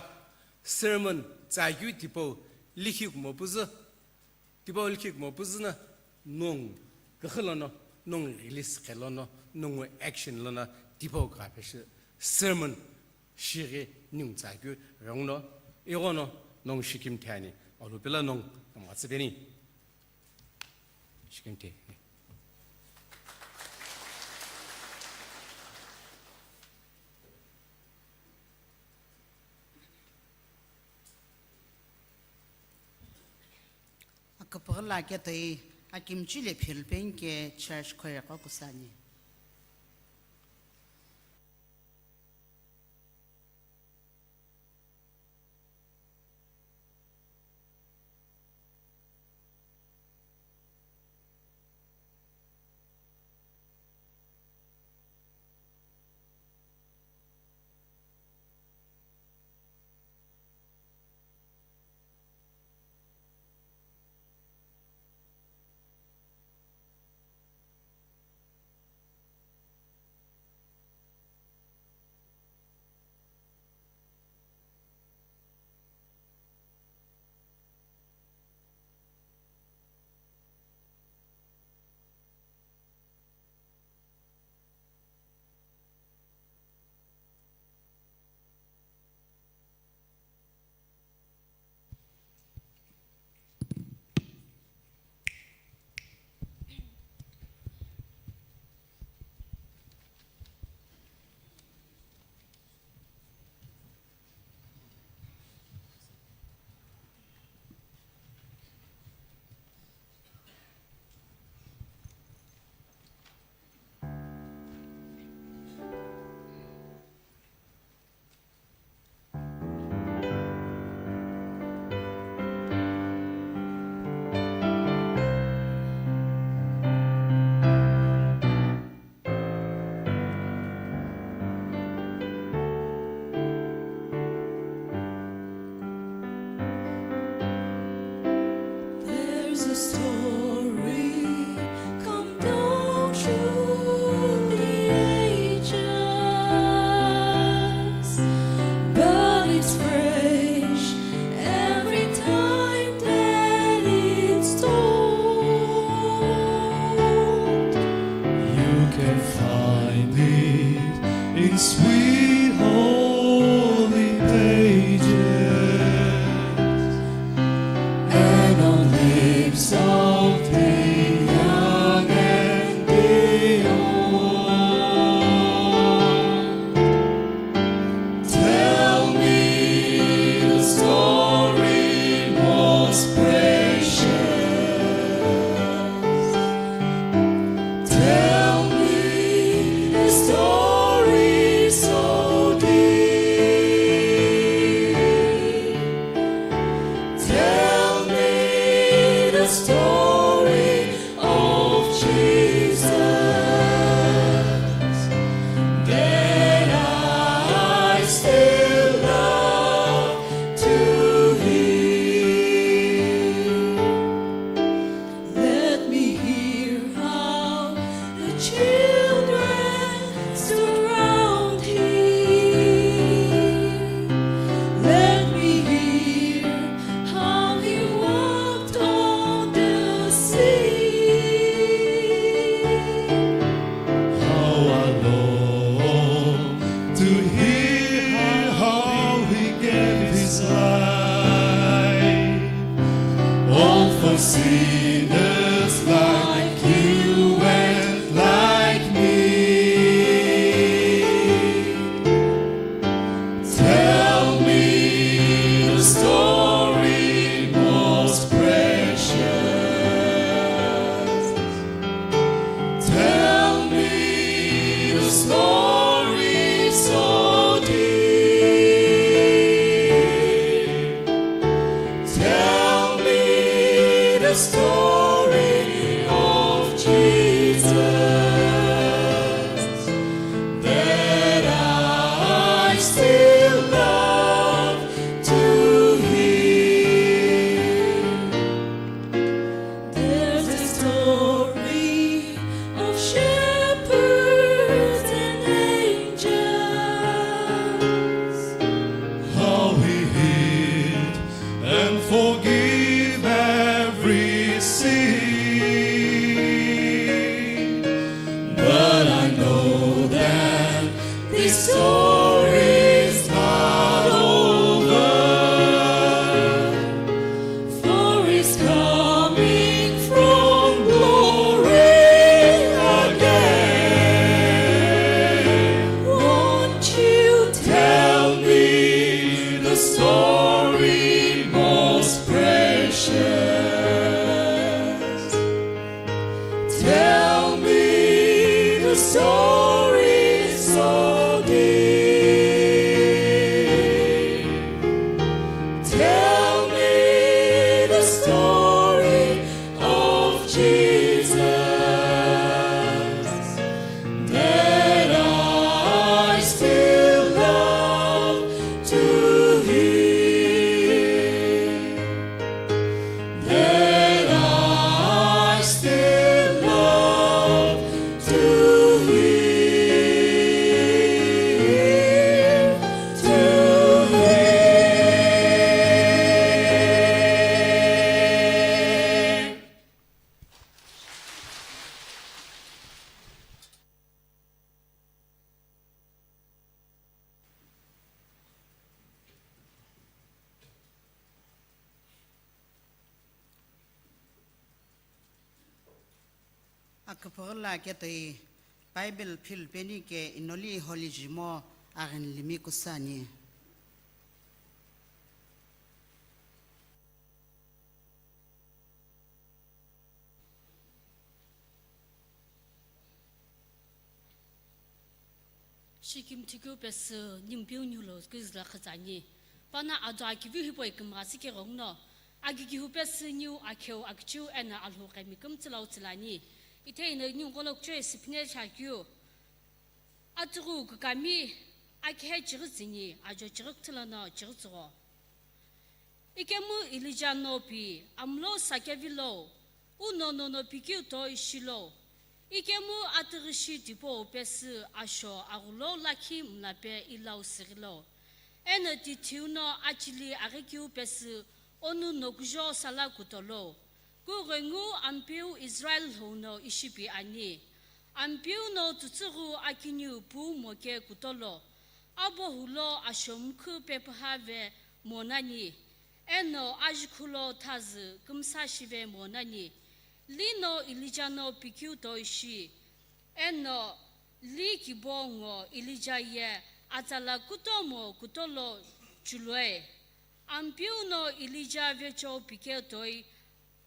sermon, tsakeu tipau, likhi kumo püzü, tipau likhi kumo püzü no, nongu, kükhü lono, nongu release khe lono, nongu action lono, tipau kapeshi, sermon, shighi ningu tsakeu, rong no, ighono, nongu shikimthi ani, Alu pilo nongu, kamatsü veni. Shikimthi. Aküpüghü lo ketoi akimchi le philpeni ke church choir qo kusani. There's a story come down through the ages, but it's fresh every time that it's told. You can find it in sweet holy pages and on lips of the young and the old. Tell me the story most precious. Tell me the story so of Jesus that I still love to hear. There's a story of shepherds and angels, how he healed and forgive every sin. But I know that this story's not over, for he's coming from glory again. Won't you tell me the story most precious? Tell me the story so deep. Tell me the story of Jesus that I still love to hear, that I still love to hear, to hear. Aküpüghü la ketoi Bible philupeni ke inoli holi jimo aghinlimi kusa ani. Shikimthi keu pesü Nimpeu niu lo kizü la khütsü ani. Pano ajo akiviu hipau kümgha sikeghenguno, agigihu pesü niu akheu akichiu eno Alhou qhemi kümtsü lau tsülani. Itheno niu qolokuchoi süphine shiakeu, atughu kükami akihe chighi tsüni, ajo chighi küthü lono chighi tsügho. Ikemu Ilija no pi, amulo sakevilo, uno nono pikeu toi shilo. Ikemu atughushi tipau pesü asho aghulo lakhi mlape ilau sighilo. Eno tithiu no achili aghikeu pesü onu nokujo sala kutolo. Kughengu Ampeu Israel lhou no ishipi ani. Ampeu no tsütsüghu akiniu pu moke kutolo. Abo hulo ashomkhu pepühave monani, eno ajukhulo thazü kümsa shive monani. Lino Ilija no pikeu toi shi, eno li kibo ngo Ilija ye atsala kutomo kutolo chuloi. Ampeu no Ilija vecheo pikeu toi,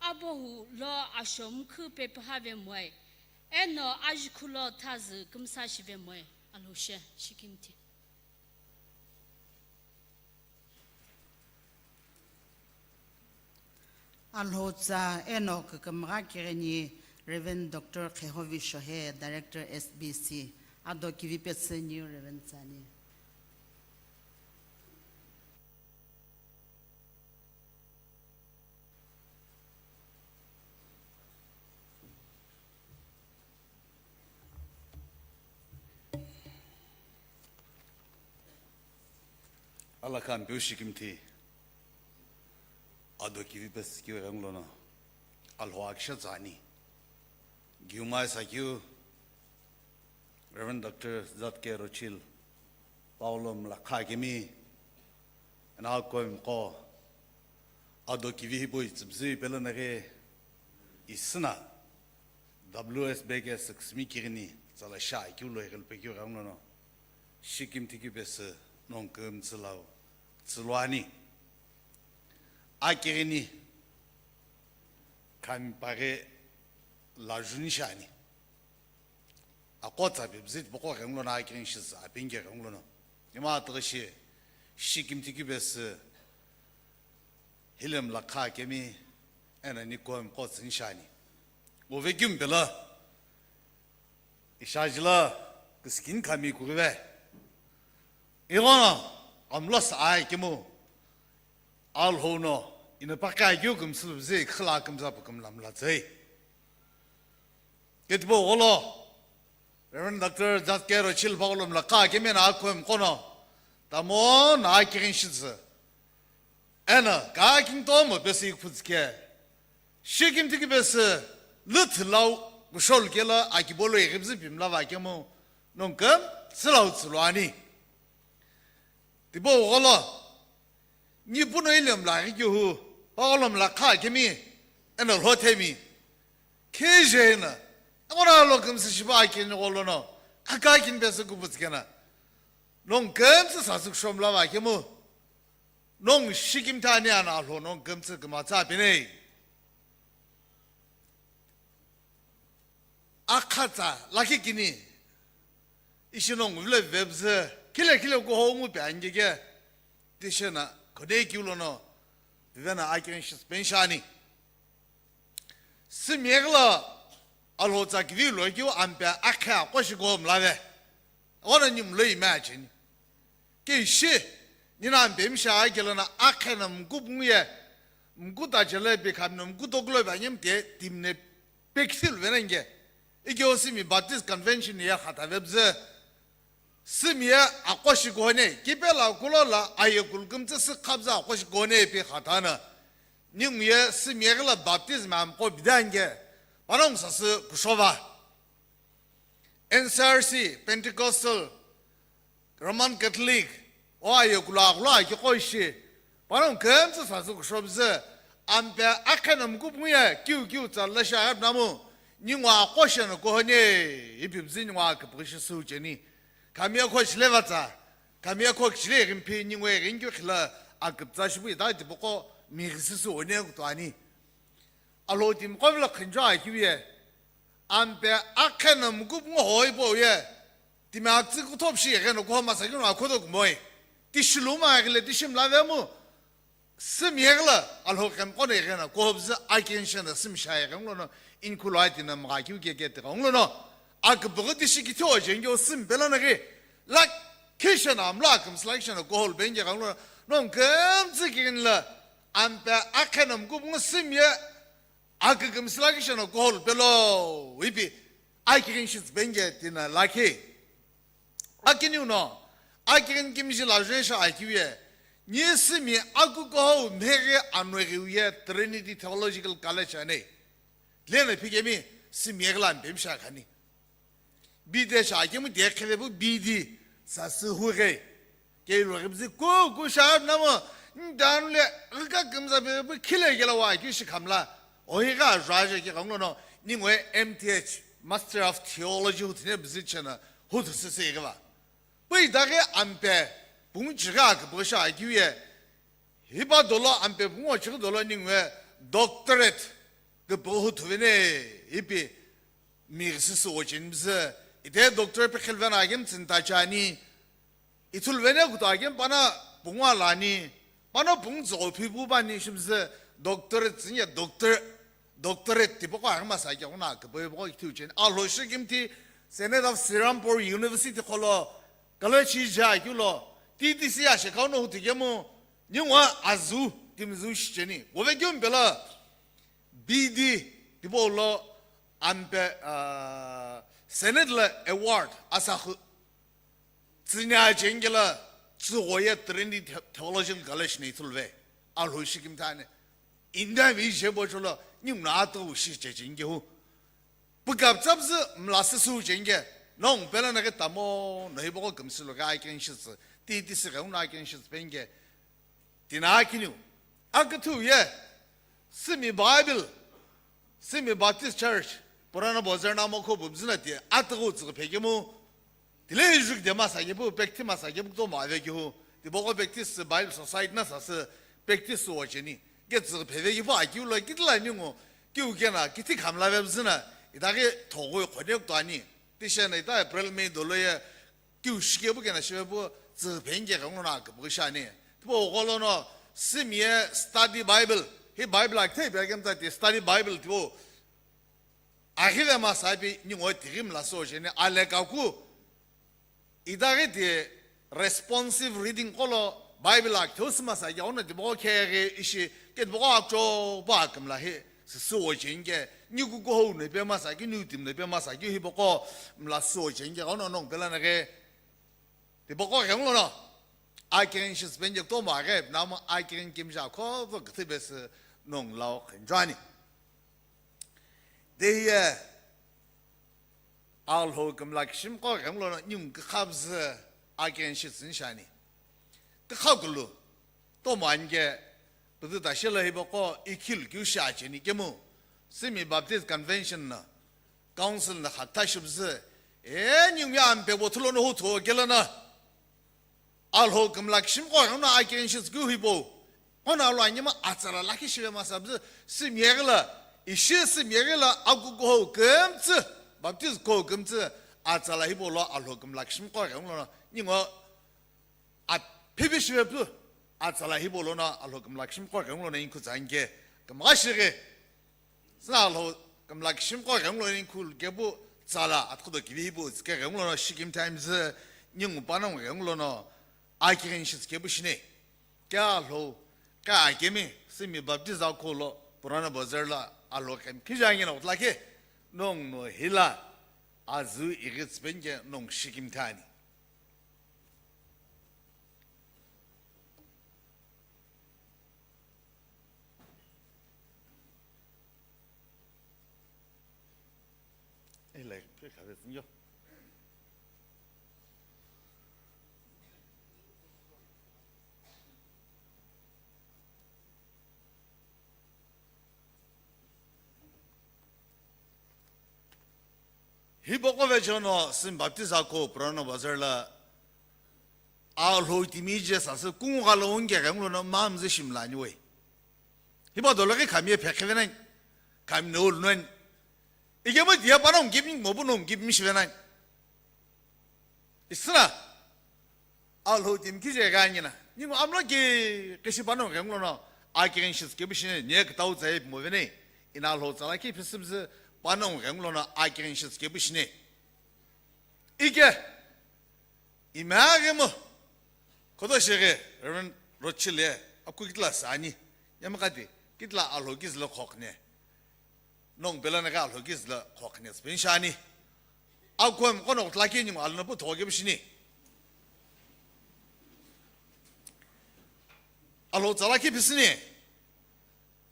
abo hulo ashomkhu pepühave moi, eno ajukhulo thazü kümsa shive moi. Alhou she, shikimthi. Alhou tsa eno kükümgha kighini Reverend Doctor Khehovi Shohe, Director S B C, ado kivi pesü niu Reverend tsani. Alakha Ampeu shikimthi, ado kivi pesü keu ghengulono, Alhou akisha tsani. Giumai sakeu, Reverend Doctor Z K Rochil, Paulo mlakha kemi, eno akoimqo, ado kivi hipau itsüpüzü pelonaghi isüna, W S B ke six mi kighini, tsala sha keu lo ighilpe keu ghengulono, shikimthi keu pesü nongu kümtsü lau tsüluani. Akighini, khami paghi lajuni shiani. Aqo tsa pepüzü tipaqo ghengulono akighini shiza apinge ghengulono. Ima atughushi, shikimthi keu pesü, hile mlakha kemi, eno nikoimqo tsüni shiani. Bove kümbe la, ishaji la, küsükin khami kughive. Ighono, amlo sa ai kimu, Alhou no, ina paka kyu kümsülu zi khla kümza pu kümlam la zai. Ketibo gholo, Reverend Doctor Jacques Rochil pagolom la ka kemena akwem kono, tamo na akirin shitsu. Ena, ka king tomo pesi ikputske. Shikim tiki pesi, lüthilau, kushol kela, akibolo iribzi pimla vakemo, nongkem, silau tsulwani. Tibo gholo, ni puno iliam la ri hu, pagolom la ka kemi, ena lhotemi. Kejena, ora lo kümsi shiba akin gholo no, kaka kin pesi kuputskena. Nongkem, sasuk shomla vakemo. Nong shikim tani ana lo nong kümtsü kümatsa pinei. Akhatsa lakhi kini. Ishi nong vile vebze, kile kile ko ho ngu pe angege. Tishena, kode kiulo no, vivena akin shis penshani. Simiegla alhotsa kivi lo kiu ampe akhe akoshi ko mlave. Ora nyim lo imagine. Ke ishi, nina ampe msha agelana akhe na mkup nguye, mkuta jele be kam na mkuto glo ba nyim te timne peksil venenge. Ike o simi Baptist Convention ya khata vebze. Simi ya akoshi kohone, kipela kulola aye kulkum tse si khabza akoshi kohone pe khatana. Ningu ye simi ya gla baptism am ko bidange. Panong sasi kushova. N C R C, Pentecostal, Roman Catholic, o aye kula kula ki koishi. Panong kemtsa sasi kushobze. Ampe akhe na mkup nguye, kiu kiu tsa la sha namu. Ningwa akoshi na kohone, ipi bzi ningwa akipkishi su cheni. Kamia ko chile vatsa, kamia ko chile rimpi ningwe ringyu khila akiptsa shibu ita tipoko mi risisu one kutwani. Alo tim kovla khinjo akiye. Ampe akhe na mkup ngo hoi po ye. Timi aktsi kuthop shi yegena kohoma sakino akhodo kumoi. Tishiluma agile tishim lavemu. Sim yegla alho kem kone yegena kohobzi akin shena sim sha yegem lono inkulo ati na mga kiu ke ke te kong lono. Akbogdi shi kitho jengyo sim belana ke. Lak kishena amla kem slak shena kohol benge kong lono. Non kem zikin la ampe akhe na mkup ngo sim ye. Akigim silaki shana kohol pelo ipi akirin shits benge tina laki. Akiniu no, akirin kimji la jesha akiuye, ni simi aku kohou mhege anwegi uye Trinity Theological College ane. Lena pigemi simi eglan bemsha kani. B D sha kemu de khele bu B D sa si hu ghe. Ke lo ghe bzi ku ku sha na mo ndan le ka kem za be bu khile ke la wa ki shi kham la. O hi ga jwa je ke kang lo no ni ngwe M T H, Master of Theology hu thine bzi chena hu thu si se ge ba. Bu da ge ampe bung ji ga ke bu sha ki ye. Hipa dolo ampe pungo chighi dolo ningwe doctorate ke puhu thuvene ipi mi sisi ochin bzi ite doctorate pe khilvena agim tsinta chani ithulvene kuto agim pana pungwa lani pana pung zo phi bu bani shimzi doctorate tsinya doctor doctorate tipo ko agma sa kya na ke bo ko ithu chen a lo shi kim ti Senate of Serampore University kholo college ja kyulo T T C a shekau no hutu kemu Ningwa azu timizu shicheni. Wove kyumpela B D tipo lo ampe ah, Senate la award asakhu. Tsinya chengela tsugoye Trinity The- Theological College ni tulve. Alhu shikim tane. Inda vi je bocholo ningna atu shi chechenge hu. Pukap tsapzi mlasi su chenge. Nong pela na ke tamo no hibo ko kemsilo ka akin shitsi. Ti ti si ka una akin shitsi penge. Tina akiniu. Akathu ye. Simi Bible. Simi Baptist Church. Purana Bazar na mo ko bubzina ti. Atgu tsu pegemu. Tile juk de masa ye bu pekti masa ye bu to ma ve ki hu. Ti boko pekti se Bible Society na sa se pekti su wa cheni. Ke tsu peve ye bu a ki u la ki la ni ngo. Ki u ke na ki ti kham la ve zina. Ita ke to go khone to ani. Ti she na ita April May dolo ye. Ki u shike bu ke na she bu tsu penge ka ngo na ke bu sha ni. Ti bo go lo no sim ye study Bible. Hi Bible a ke be ke mta ti study Bible ti bo. Aghive masa pi ningu tighi mla so jeni alekaku. Itaghi ti responsive reading qo lo Bible akithu sima sa ya ono tipaqo kheghi ishi ke tipaqo akcho pa kümla hi sisi ojenge, niku kuhou no pe masa ki, niu tim no pe masa ki, hipaqo mla so jenge ono nongu pela na ghi. Tipaqo ghengu lono akirin shi sipeni je kutomo aghi, nama akirin kimja kho vo kuthibe si nongu lau khenjani. Dehiye Alhou kümla kishimi qo ghengu lono ningu kükhabzü akirin shi tsünishani. Kükhakulu, tomo anike, putu tashi lo hipaqo ikhilu kiu shi acheni kemu, Simi Baptist Convention no, Council no khatha shibzü, e, ningu ya ampe bo thulo no huthu kela na. Alhou kümla kishimi qo ghengu lono akirin shi tsükeu hipo. Ono alo anyima atsala lakhi shive masa bzü, Simi yeghi la, ishi Simi yeghi la akukuhou kümtsü, Baptist kuhou kümtsü, atsala hipau lo Alhou kümla kishimi qo ghengu lono, ningu aphibi shive pu, atsala hipau lono Alhou kümla kishimi qo ghengu lono inkhu tsa anike, kümgha shighi. Sina Alhou kümla kishimi qo ghengu lono inkhu kepu tsala atkhudo kivi hipau tsike ghengu lono Shikimthi Times ningu panongu ghengu lono akirin shi tsükepu shini. Kea Alhou, kea akemi, Simi Baptist akho lo, Purana Bazar la, Alhou kemi, kija ngina utlakhe, nongu no hila, azu ighi tsüpeni ke nongu Shikimthi ani. Ela, pe khabe tsinjo. Hipaqo vechono Simi Baptist akho Purana Bazar la Alhou timi je sasü kungugha lo unge ghengu lono mamzü shimlani we. Hipa dolo ghi khami ye phekhe venani, khami no ulunani. Ikemu diya panongu kipimi, mobu nongu kipimi shivenani. Isina, Alhou timi kije gha ngina, ningu amlo ki kishi panongu ghengu lono, akirin shi tsükepu shini, ne kitau tsa ye pimo veni, ina Alhou tsala ki phisibzü panongu ghengu lono, akirin shi tsükepu shini. Ike, Imaghi mu, khoto shighi, Reverend Rochile, aku kitla sani, yamakati, kitla Alhou kizlo khokhne. Nongu pela na ghi Alhou kizlo khokhne, spin shani. Aku em kono tlaki ningu alno pu thoge bishini. Alhou tsala ki bisini.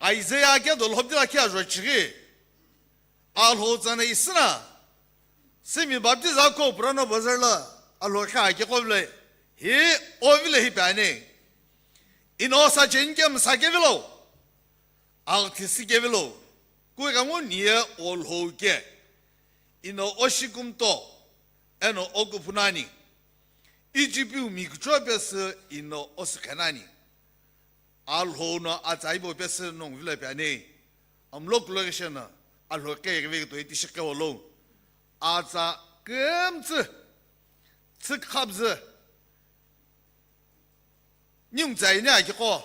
Isaiah ke do lhobdi la kia jo chighi. Alhou tsana isina, Simi Baptist akho Purana Bazar la, Alhou kha ke kovle, hi ovile hi pane. Ino sa chen ke msa ke vilo, agthi si ke vilo, ku ka ngo nie Alhou ke. Ino oshikumto, eno okupunani. Ichipiu mi kucho pesi ino osikhenani. Alhou no atsa ibo pesi nongu vilo pane. Amlo kulo kishena, Alhou ke ghive to iti shike olo. Atsa kümtsü, tsükhabzü. Ningu tsa ini aki qo,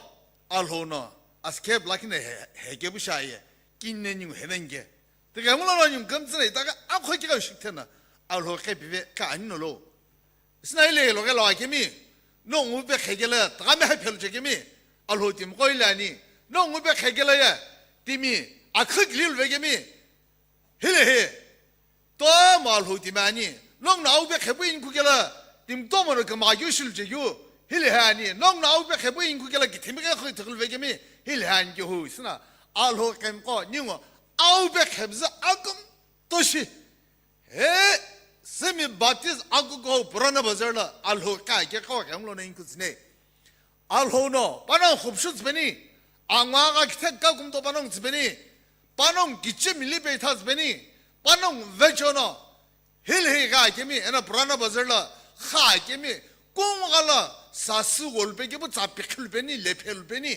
Alhou no, askep lakine he, he ke bushaye, kinne ningu he nenge. Te ke ngulo no ningu kümtsü ne, ta ka akho ki ka shikthena, Alhou ke pive ka ani no lo. Isna ile lo ke lo akemi, no ngu pe khekele, ta ka me he phelu chekemi, Alhou tim ko ile ani, no ngu pe khekele ya, timi, akhik lil vekemi, hile he, to ma Alhou tim ani, nong na au pe khepu inku kela, tim to mo ke ma yu shil che yu, hile he ani, nong na au pe khepu inku kela ki tim ke khoi thakul vekemi, hile he ani ke hu, isna, Alhou kem ko, ningo, au pe khebza akum, to shi, He, Simi Baptist akuko Purana Bazar la Alhou ka ke ko ke nglo na inkutsine. Alhou no, panong khupshu tsbeni, angwa ga kithek ka kumto panong tsbeni, panong kiche mili pe tha tsbeni, panong vecho no, hil hi ga kemi, ena Purana Bazar la, kha kemi, kung ga la, sa su gol pe ke bu tsa pikhil beni, le phel beni.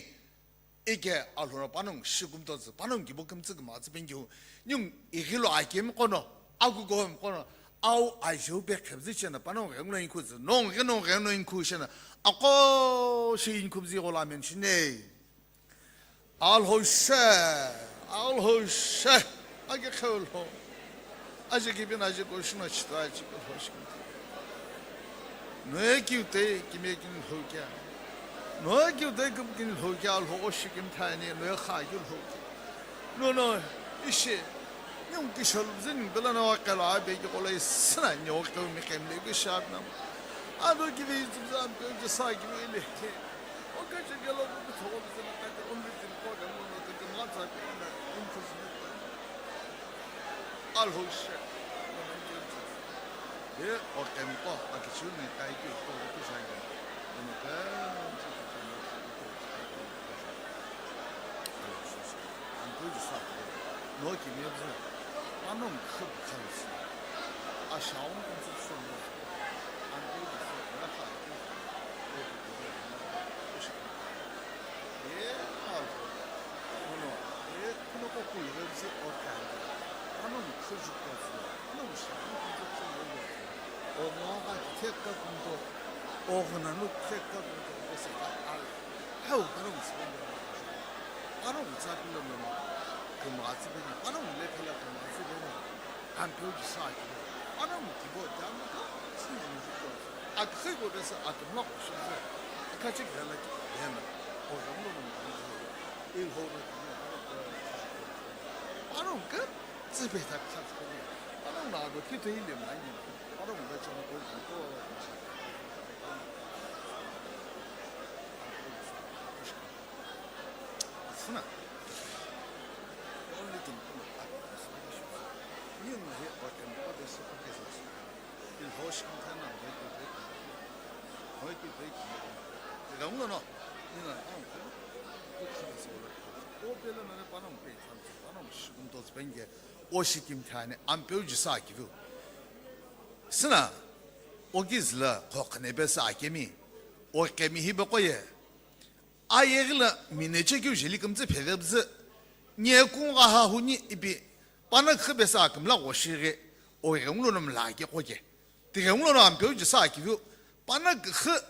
Ike Alhou no panong shikumtotsü, panong kibo kümtsü kümtsü penkiu, ningu ighilo akemi kono, akuko kono, au ajeu pe khebzi chena panong ghenglo inkhutsü, nong ghe nong ghenglo inkhu shena, ako shi inkhubzi ghola mention nei. Alhou she, Alhou she, ake khelo. Aje kipi na aje ko shino chita aje ko hoshim. No ye kiu te kimi kini lhokya. No ye kiu te kimi kini lhokya lho oshi kimi thani no ye kha kiu lhokya. No, no, ishe. Ni un kishol zin bela na wa kala abe ki kola isna ni o keu mi kem le ki shab na. Ado ki ve zam pe je sa ki ve le. O ka je gelo ko to ko zin ka te un bi tin ko ga mo no te ke ma za ki na un ko zin. Alhou she. Ye o kemko akichuni kaiku ko kishangi. Ino kemchi. Antu sa. No ki mebzu. Anong khub khansi. Ashaun kunsu sunu. Antu sa. Nakha. Ye, alhou. Ono, ye, kuno ko kuyu ve bizi o kani. Ano mi khuju ko zi. Ano mi shi, ano mi khuju ko zi. O mo ga ki thek ka kum to. O gna nu thek ka kum to. Ese ka al. Hau, ano mi si ben. Ano mi tsa pilo no. Kum ga zi ben. Ano mi le pila kum ga zi ben. Ampeu ji sa ki. Ano mi ki bo ta mi ka. Si ni ji ko. Akhi ko besa atum lo ko shi. Akachi gala ki. Yana. O gam lo mi. Ilho na. Ano ke. Zi be ta ka. Ano na go ki te ile ma ni. Ano mi da cha ko ko. Sina. Only thing. Ni no he o tem o de so ke so. Il hosh kan na de de. Hoi ki de. Ga no no. Ni na. O pela na pa na pe. Pa na shi un to spenge. O shi kim thani ampeu ji sa ki vu. Sina. O gizla khokne be sa kemi. O kemi hi be koye. Ayeghi la mineche keu jeli kümtsü pheve bzü. Nye kungha ha huni ipi pana khü besa kümla ghoshighi, o ghenglo no mla ke koke. Ti ghenglo no ampeu ji sa kiviu, pana khü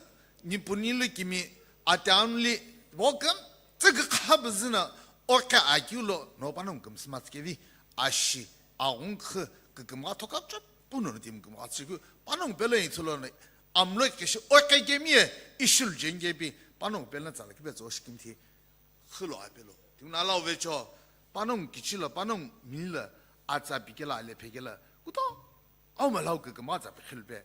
nipuni lo kimi atianuli bo kümtsü kha bzü na o kha akiu lo no pana kümsü matskevi, ashi, aghung khü kükümgha thoka chop. Puno no timi kümgha tsükü, panongu pelo ithulo no, amlo keshi o kekemi ye, ishul jenge pi, panongu pelo na tsala kibe tso shikimthi, khilo apelo. Timi na lau vecho, panongu kichilo, panongu milo, atsa pikela, ale pekela, kuto, au ma lau kükümgha tsa pe khilbe.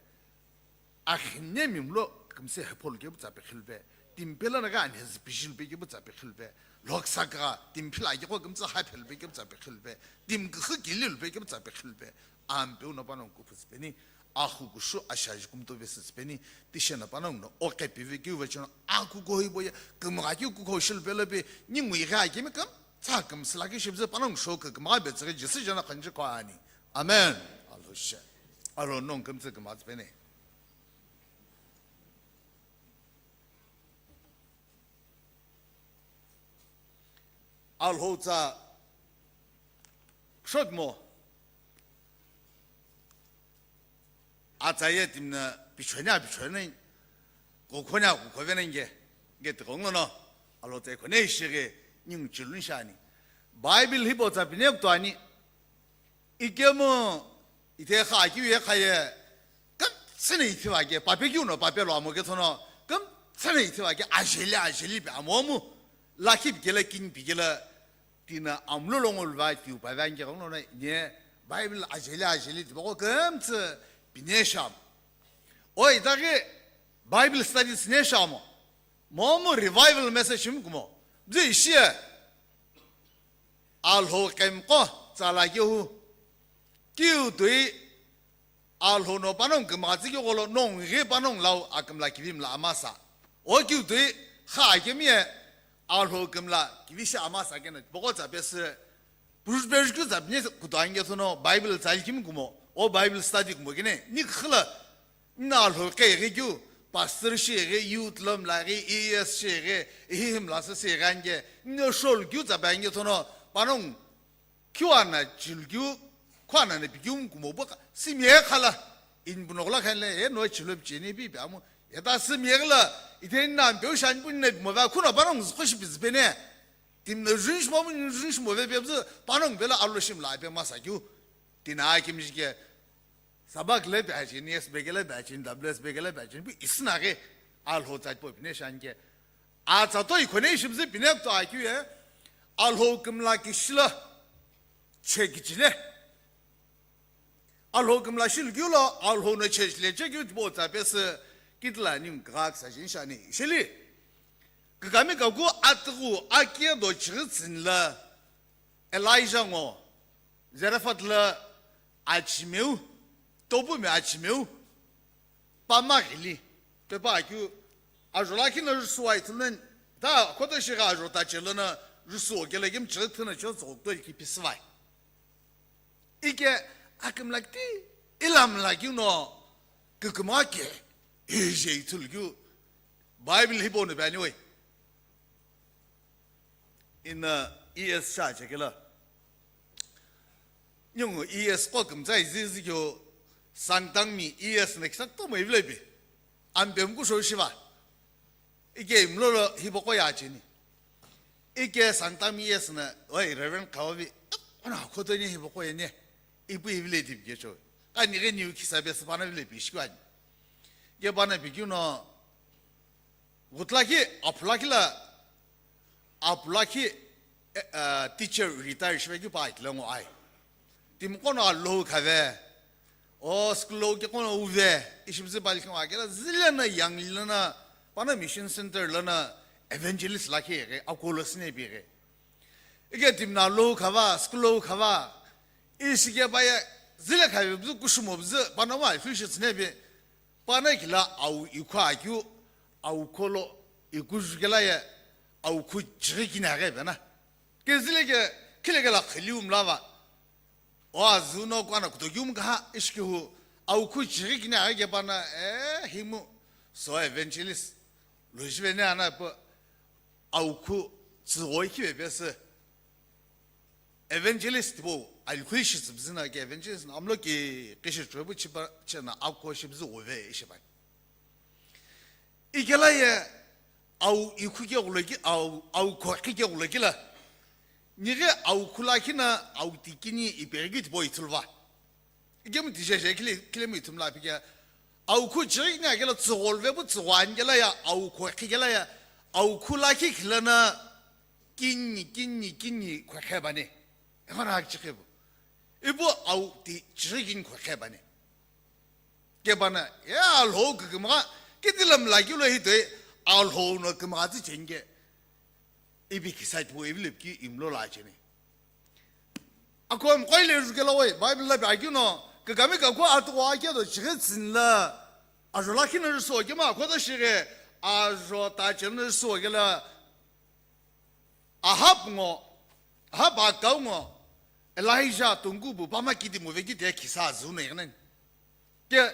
Akhine mimlo kümse hepol ke butsa pe khilbe. Timi pelo na ga anhe zipishil pe ke butsa pe khilbe. Loksa ka timi phila ke ko kümtsa ha phel pe ke butsa pe khilbe. Timi kükhu kilil pe ke butsa pe khilbe. Ampeu no panongu kuphus peni. Akhu kushu ashaji kumto vesis peni. Tishe no panongu no oke pive ke uve chono. Aku ko hi boye. Kümgha ke ku ko shil pelo pe. Ni ngui ga ke mi küm. Tsa kümsla ke shibze panongu sho ke kümgha be tsere jisi jana khanji ko ani. Amen. Alo she. Alo nong kümtse kümgha peni. Alhou tsa shokmo. Atsa ye timna pichhonya pichhonya. Kokhonya kokhovena nge. Nge tikongo no. Alhou tsa ikhone ishighi ningu chilun shani. Bible hibo tsa pine kutwani. Ikemu ithe kha kiu ye kha ye, kümtsüne ithiva ke, pape kiu no pape lo amo ke thono, kümtsüne ithiva ke, ajeli, ajeli pe amo mu, lakhi pikela, king pikela, tina amlo longo lva tiu pa vange kono ne, Bible ajeli, ajeli tiba ko kümtsü pine sham. O itaghi Bible studies ne shamo. Momu revival message shim kumo. Bzi ishie. Alhou kemko tsala kehu. Kiu tui alhou no panongu kümgha tsiki gholo nongu ghi panongu lau akümla kivimla amasa. O kiu tui kha akemi ye alhou kümla kivishi amasa kena boko tsa pesü. Push push ku tsa pine kuto ange thono Bible tsa likimi kumo. O Bible study kumo kene. Ni khla Na lho ke ghi keu, pastor shi ghi, youth lom la ghi, E S shi ghi, ihi him la sa si ghan ke, no shol keu tsa bang ke thono, panong, keu ana chil keu, khuana ne pikeu kumo bo ka, simye khala, in bunok la khan le, e no chilo chini bi ba mo, e ta simye la, ite na pe shan pun ne mo ba, khuno panong khoshi biz bene, tim no jin shmo mo, jin shmo be be, panong bela alo shim la be masa keu. Tina akimiji ke sabak le pachini, S B K le pachini, W S B K le pachini, pi isna ke Alhou tsa po pine shan ke. A tsa toi khone shibzi pine to akyu e. Alhou kimla kishila che kichile. Alhou kimla shil kyulo, Alhou no che le che kyu bo tsa pese kitla ning gak sa jin shani. Shili. Kikami kaku atgu akie do chigitsin la Elijah ngo, Zarephath la achimeu, topu me achimeu, pama ghili, pepa akyu, ajo lakhi na jusuwa ithulnen, ta koto shiga ajo ta chelo na jusuwa kele kim chigitsin na chotso to ki pisvai. Ike akimla kiti, ilamla kino, kikima ke, ije ithul kyu, Bible hibo no bani wai. In, uh, E S sha chekela. Nyungu E S ko kimzai zizi kyo sangtang mi E S na kisa tomo ivlebi. Ambe mku sho shiva. Ike imlolo hibo ko ya chini. Ike sangtang mi E S na, oi, Reverend Kawabi, ona koto ni hibo ko ye ne. Ipu ivle dip ke cho. Ani ge niu kisa be sapana vile bishkwani. Ge bana bikyu no, Gutla ki, aphula ki la, aphula ki, eh, eh, teacher retire shive ki pa ikile ngo ai. Timi kono alou khave, o school lo ki kono uve, ishibzi bali kima kela, zile na yang lile na, pana mission center lana evangelist la ki, akolo sine bi. Ike timi na lou khava, school lo khava, ishi ke pa ye, zile khave, bzu kushimo bzu, pana wa, fishi sine bi, Pana kila au ikhu akeu, au kholo ikhu jukela ye, au khu chighi kini aghi bena. Kezile ke, khile kela khiliu mlava. O azu no kwana kutokiu mkaha, ishkihu, au khu chighi kini aghi ke pana, eh, himu, so evangelist. Lo jive ne ana po, au khu tsughoi kive pese. Evangelist bo, alikhui shitsübzü na ke evangelist na amlo ki kishi chwebu chipa chena akho shibzü ove ishibai. Ikela ye, au ikhu ke guleki, au, au khokhi ke guleki la. Nige au khula kina, au tikini ipegit bo itulva. Ikemu tije je kile, kile mu ithumla pike. Au khu chighi kini akela tsughol ve bu tsughwan kela ya, au khokhi kela ya, au khula ki khilana kinni, kinni, kinni khokhe bani. Ekhona hak chikhe bu. Ibu au ti chighi kini khokhe bani. Ke bana, ya alhou kikima, kitilam la kilo hitoi, alhou no kima ti chenge. Ibi kisait bu ibi lip ki imlo la cheni. Akom koile rukela wai, Bible la bagi no, kagami ka ko atu wa ke do chighi tsin la, ajo la kina so ke ma ko do shighe, ajo ta chen so ke la, Ahab ngo, Ahab akau ngo, Elijah tungku bu pama kiti mu ve kiti kisa zu ne ngnen. Ke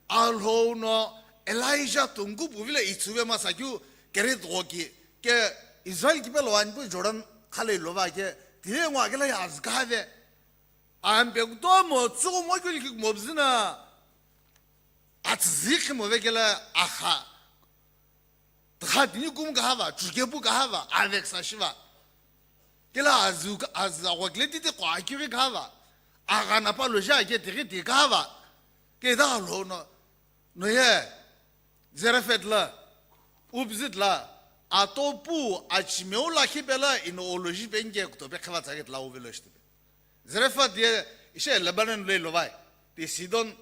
alhou no Elijah tungku pu vile itsuve masa kyu kere dhoki. Ke Israel ki pelo anpu Jordan khale lova ke tire ngwa kela ya azkave. Ampe kutomo tsuku mo kyul ki mo bzina. Atzi khimo ve kela akha. Tha tini kum kahava, chukepu kahava, avek sa shiva. Kela azu, azu akwa kile titi kwa akiri kahava. Aga na palo ja ke tiri ti kahava. Ke da lo no, no ye, Zarephath la, Ubzit la, atopu achimeu la khipela ino oloji penge kutope khava tsaget la uvelo shtipe. Zarephath ye ishe Lebanon lo lovai. Ti Sidon,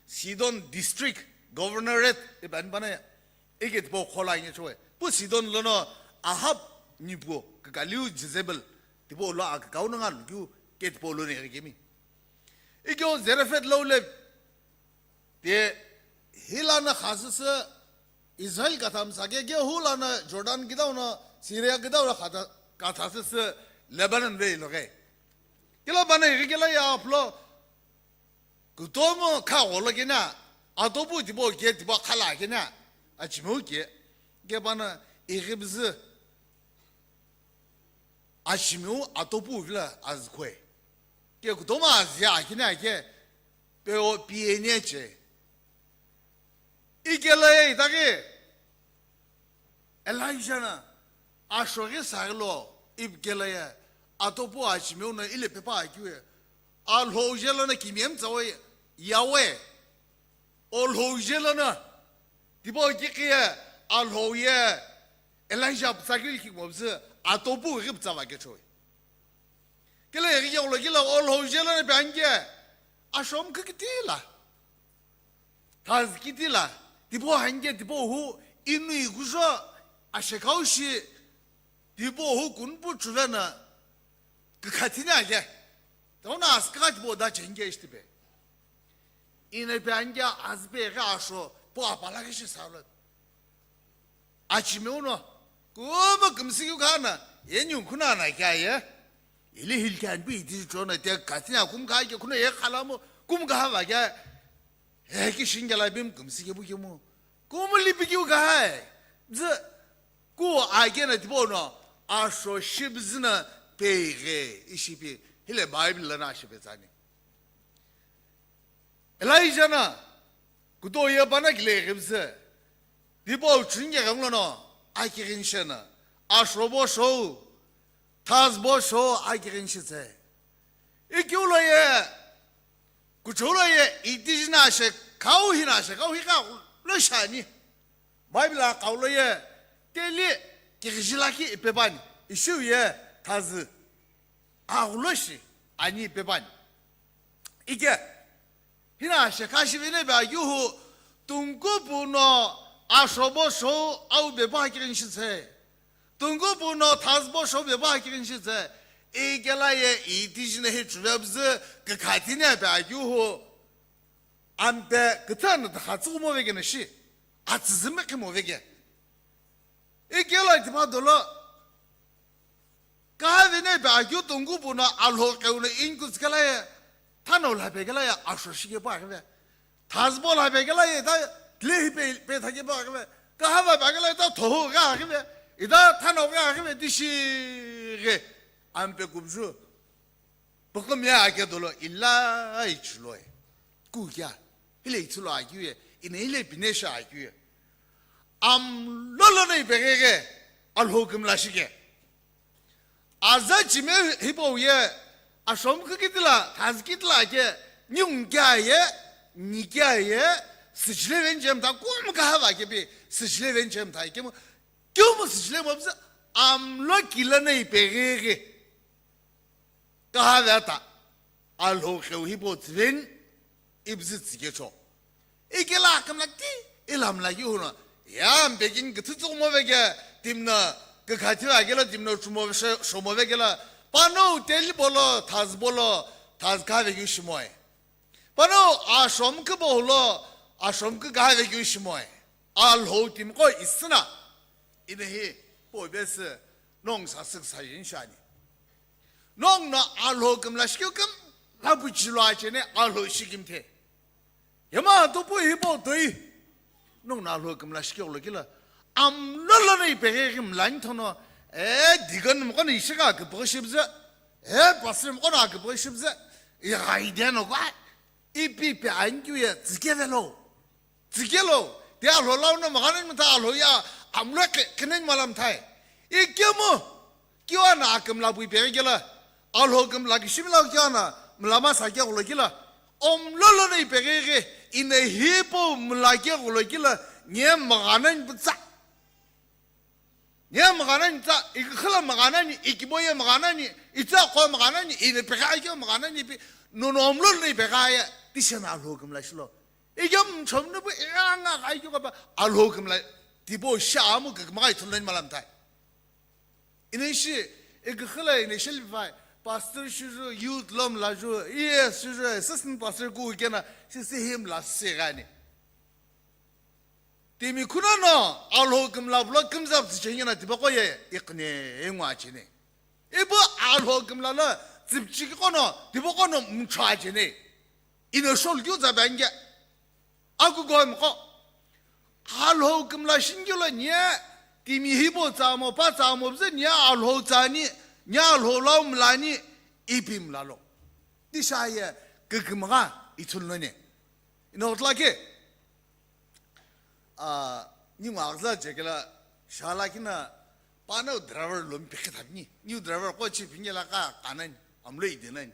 Sidon district governorate iban bana ya. Ike tipo khola nge chwe. Pu Sidon lono Ahab nipu kakaliu Jezebel. Tipo lo akakau na ngal kyu ke tipo lo ne kemi. Ike o Zarephath lo le Te hilana khasüsü Israel kathamsa ke, ke hulana Jordan kidauna Syria kidauna khata-, kathasüsü Lebanon ve iloke. Kila bana ighi kila ya aplo kutomo kha golo kena, atopu tipo ke tipo khala kena, achimeu ke, ke bana ighi bzü Achimiu atopu vila azkhwe. Ke kutoma azia akine ake pe o P N H. Ikela ye itake Elijah na ashoghi sagilo ipkela ye atopu achimiu na ile pepa akiwe. Alhou je lono kimiye mtsa we, Yahweh. Olhou je lono, tipau kikhiye, Alhou ye Elijah pütsa keu likhi kumopüzü, atopu ghi pütsa va kecho we. Kele ghi yolo kila Olhou je lono pe anke, ashom kikitila. Thaz kitila, tipau hanke, tipau hu, inui kujo, ashekau shi, tipau hu kunpu chuvena, kikhathini ake. Tona askaka tipau da chenge ishi tipe. Ina pe anke azpe ghi asho, po apala ghi shi salo. Achimeuno, kumu kümsü keu khana, ye nyung khuna na kya ye? Ili hil kyan pi iti chona te katina kum ka ke khuna ye khalamo, kum ka hava kya? He ki shinga la bim kümsü ke bu kemu. Kumu lipi keu ka hai? Zü, ku ake na tipau no, asho shibzina peghe, ishipi, hile Bible la na shipe tsani. Elijah na, kuto ye bana kile ghibse. Tipau chunge ganglo no, aki ginshena. Ashrobo show, thazbo show, aki ginshitse. Ikiulo ye, kuchulo ye, itijina she, kau hina she, kau hika lo shani. Bible a kaulo ye, teli, kigijilaki ipepani, ishiu ye, thazü. Aghulo shi, ani ipepani. Ike, hina shekha shivene be agiuhu, tungkupu no ashobo shou au bepa kirinshitse. Tungkupu no thazbo shou bepa kirinshitse. Ike la ye iti jine hi chuvebzü kikhatine be agiuhu, ampe kithana thatsü mo vegena shi, atsüzü me kimo vege. Ike la tipa dolo, Kahave ne pe akeu tongkupu no alhou qeu no inkutsu kela ye, thanau lha pe kela ye, asho shike pa akeve. Thazbo lha pe kela ye, ta tle hi pe, pe thake pa akeve. Kahava pe kela ye, ta thoho gha akeve. Ita thanau gha akeve, tishi ghe. Ampe kubju. Pokemia ake dolo, ila ichuloi. Ku kya? Hile ichulo akeu ye, ine hile pinesha akeu ye. Amlolo no ipeghe ghe, alhou kümla shike. Aza chime hipau ye, ashomkhu kitila, thaz kitila ke, nyung kya ye, ni kya ye, sichile ven chem tha, kum kahava ke pi, sichile ven chem tha, kemu, kemu sichile mo bisa, amlo kila no ipeghe ghe. Kahave ata, alhou qeu hipau tsüveni, ibzü tsükecho. Ikela akümla ti, ilamla ki huno, ya mpekin küthü tsükumo veke, timna, kükhathi vekela, timna chumo ve she-, shomo vekela, pano teli bolo, thaz bolo, thaz kave keu shimoe. Pano ashomkhu bo hulo, ashomkhu kave keu shimoe. Alhou timqo isüna, ine hi, po bese, nong sa sük sa yin shani. Nong no alhou kümla shikeu kümla pu chilo achene alhou shikimthe. Yema topu hipau toi. Nong no alhou kümla shikeu lo kila. Amlolo no ipeghe kümla ni thono. E, deacon mko no ishika küpü shibze. E, pastor mko no küpü shibze. I idea no kwa. Ipi pe ankyu ye tsike velo. Tsikelo, te alhou lau no maghanani mtha alhou ya, amlo ke-, kenen malam thai. Ikemu, kiwa na akümla pui peghe kela, alhou kümla kishimla kiwa na, mlama sa ke ghulo kila. Omlolo no ipeghe ghe, ine hipo mla ke ghulo kila, nye maghanani putsa. Nye maghanani tsa, ikikhala maghanani, ikiboye maghanani, itsa kho maghanani, ine peghe aike maghanani pi, nono omlolo no ipeghe aye, tishena alhou kümla shilo. Igam chomnu bu anga gai kyo kapa alhou kümla tipo shamu kükmagai thulani malam thai. Ine shi, ikikhala ine shilvai, pastor shuju, youth lom laju, E S shuju, assistant pastor ku kena, shi si him la si gani. Timi khuna no, alhou kümla blo kümzap si chenya na tipa ko ye, ikne, engwa chine. Ibu alhou kümla la, zipchiki kono, tipa kono mchwa chine. Ino shol kyu za bangya. Aku gom ko. Alhou kümla shingyo la nya, timi hibo tsamo, pa tsamo, bze nya alhou tsani, nya alhou lau mlani, ipi mlalo. Tisha ye, kükümga, ichul none. Ino tla ke. A, ni ngwa akza jekela, shala kina, pano driver lom pikhe thapni. New driver ko chi pinge la ka, kanan, amlo idinani.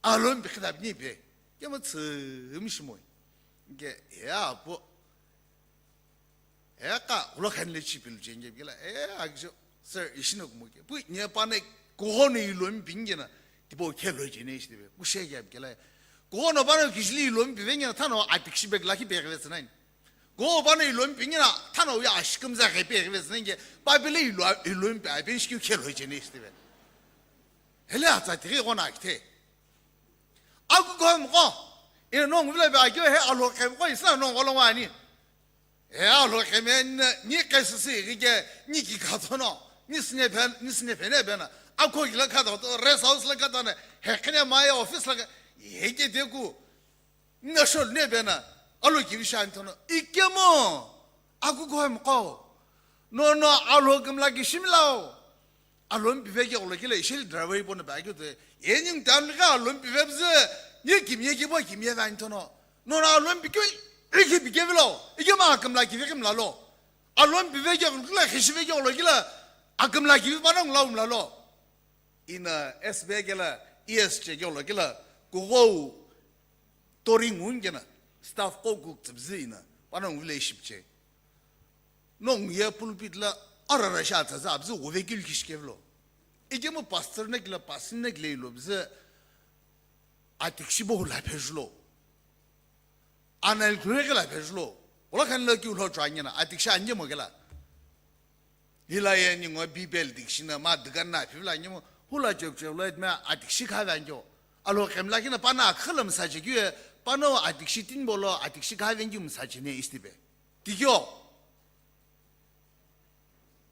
Alomi pikhi tapni pe. Kemu tsümi shimoi. Ke, ya apu. Eka, ghulo khani le chipilu chenge kela, e, agjo, sir, ishino kumoke. Pui, nye pane, kuhono ilomi pingena, tipo, khelo chene ishi tipe. Kushe ya kela. Kuhono pane, kishili ilomi pivengena, thano, atikshi bag laki bag vetsinain. Kuho pane ilomi pingena, thano, ya ashikimza ghe bag vetsinain ke, papile ilo, ilomi pe, abenshi khelo chene ishi tipe. Hele atsa tiri gona akte. Aku ko mo ko. E no nguvila be agyo he alo ke ko isna no ngolo wani. E alo ke men ni ke sisi ke ni ki ka tono. Ni sine pen, ni sine pen e bena. Ako gila ka to rest house la ka tane. He kene mai office la ka. Ye ke de ku. Na shol ne bena. Alo ki vishan tono. Ikemo. Aku ko mo ko. No no alo ke mla ki shimlao. Alomi piveke ghulo kila ishili driver ipo na bagi te. Ening tan ka alomi pive bze. Ni kimye kibo kimye van tono. No na alomi pikyo iki pike vilo. Iki ma akimla kive kimla lo. Alomi piveke ghulo kila khishi veke ghulo kila akimla kive pana ngla umla lo. Ina S B kela E S che ghulo kila. Kugo toring ungena. Staff ko kuk tsibzi ina. Pana ngule shipche. Nong ye pulpit la arara sha tsa za abzu wo vekil kish kevlo. Ike mo pastor ne kila pastor ne kile lo bze atikshi bo la phejlo. Anal kure ke la phejlo. Ola khan la ki lo chwa nyena atikshi anye mo kela. Hila ye ni ngo Bible dikshi na ma dgan na phivla nye mo hula chok chok lo ma atikshi kha van jo. Alo kemla kina pana khalam sa che kye pano atikshi tin bolo atikshi kha ven ju sa che ne istipe. Tikyo.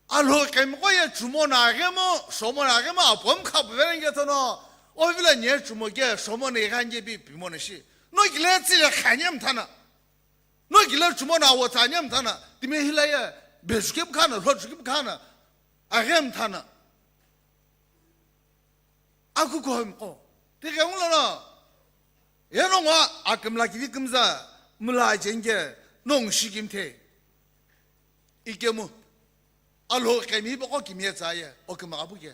Alo kemko ye chumo na gemo, shomo na gemo, apom khapu verenge tono. O vila nye chumo ke, shomo ne ganje bi pimo ne shi. No gile tsi le khanyem thana. No gile chumo na wo tsanyem thana. Time hila ye, bejukem khana, lojukem khana. Agem thana. Aku kohim ko. Tike ngula no. Ye no ngwa akimla kivi kimza mula jenge nong shikim the. Ikemu. Alo kemi boko kimye tsaye. O kema abuke.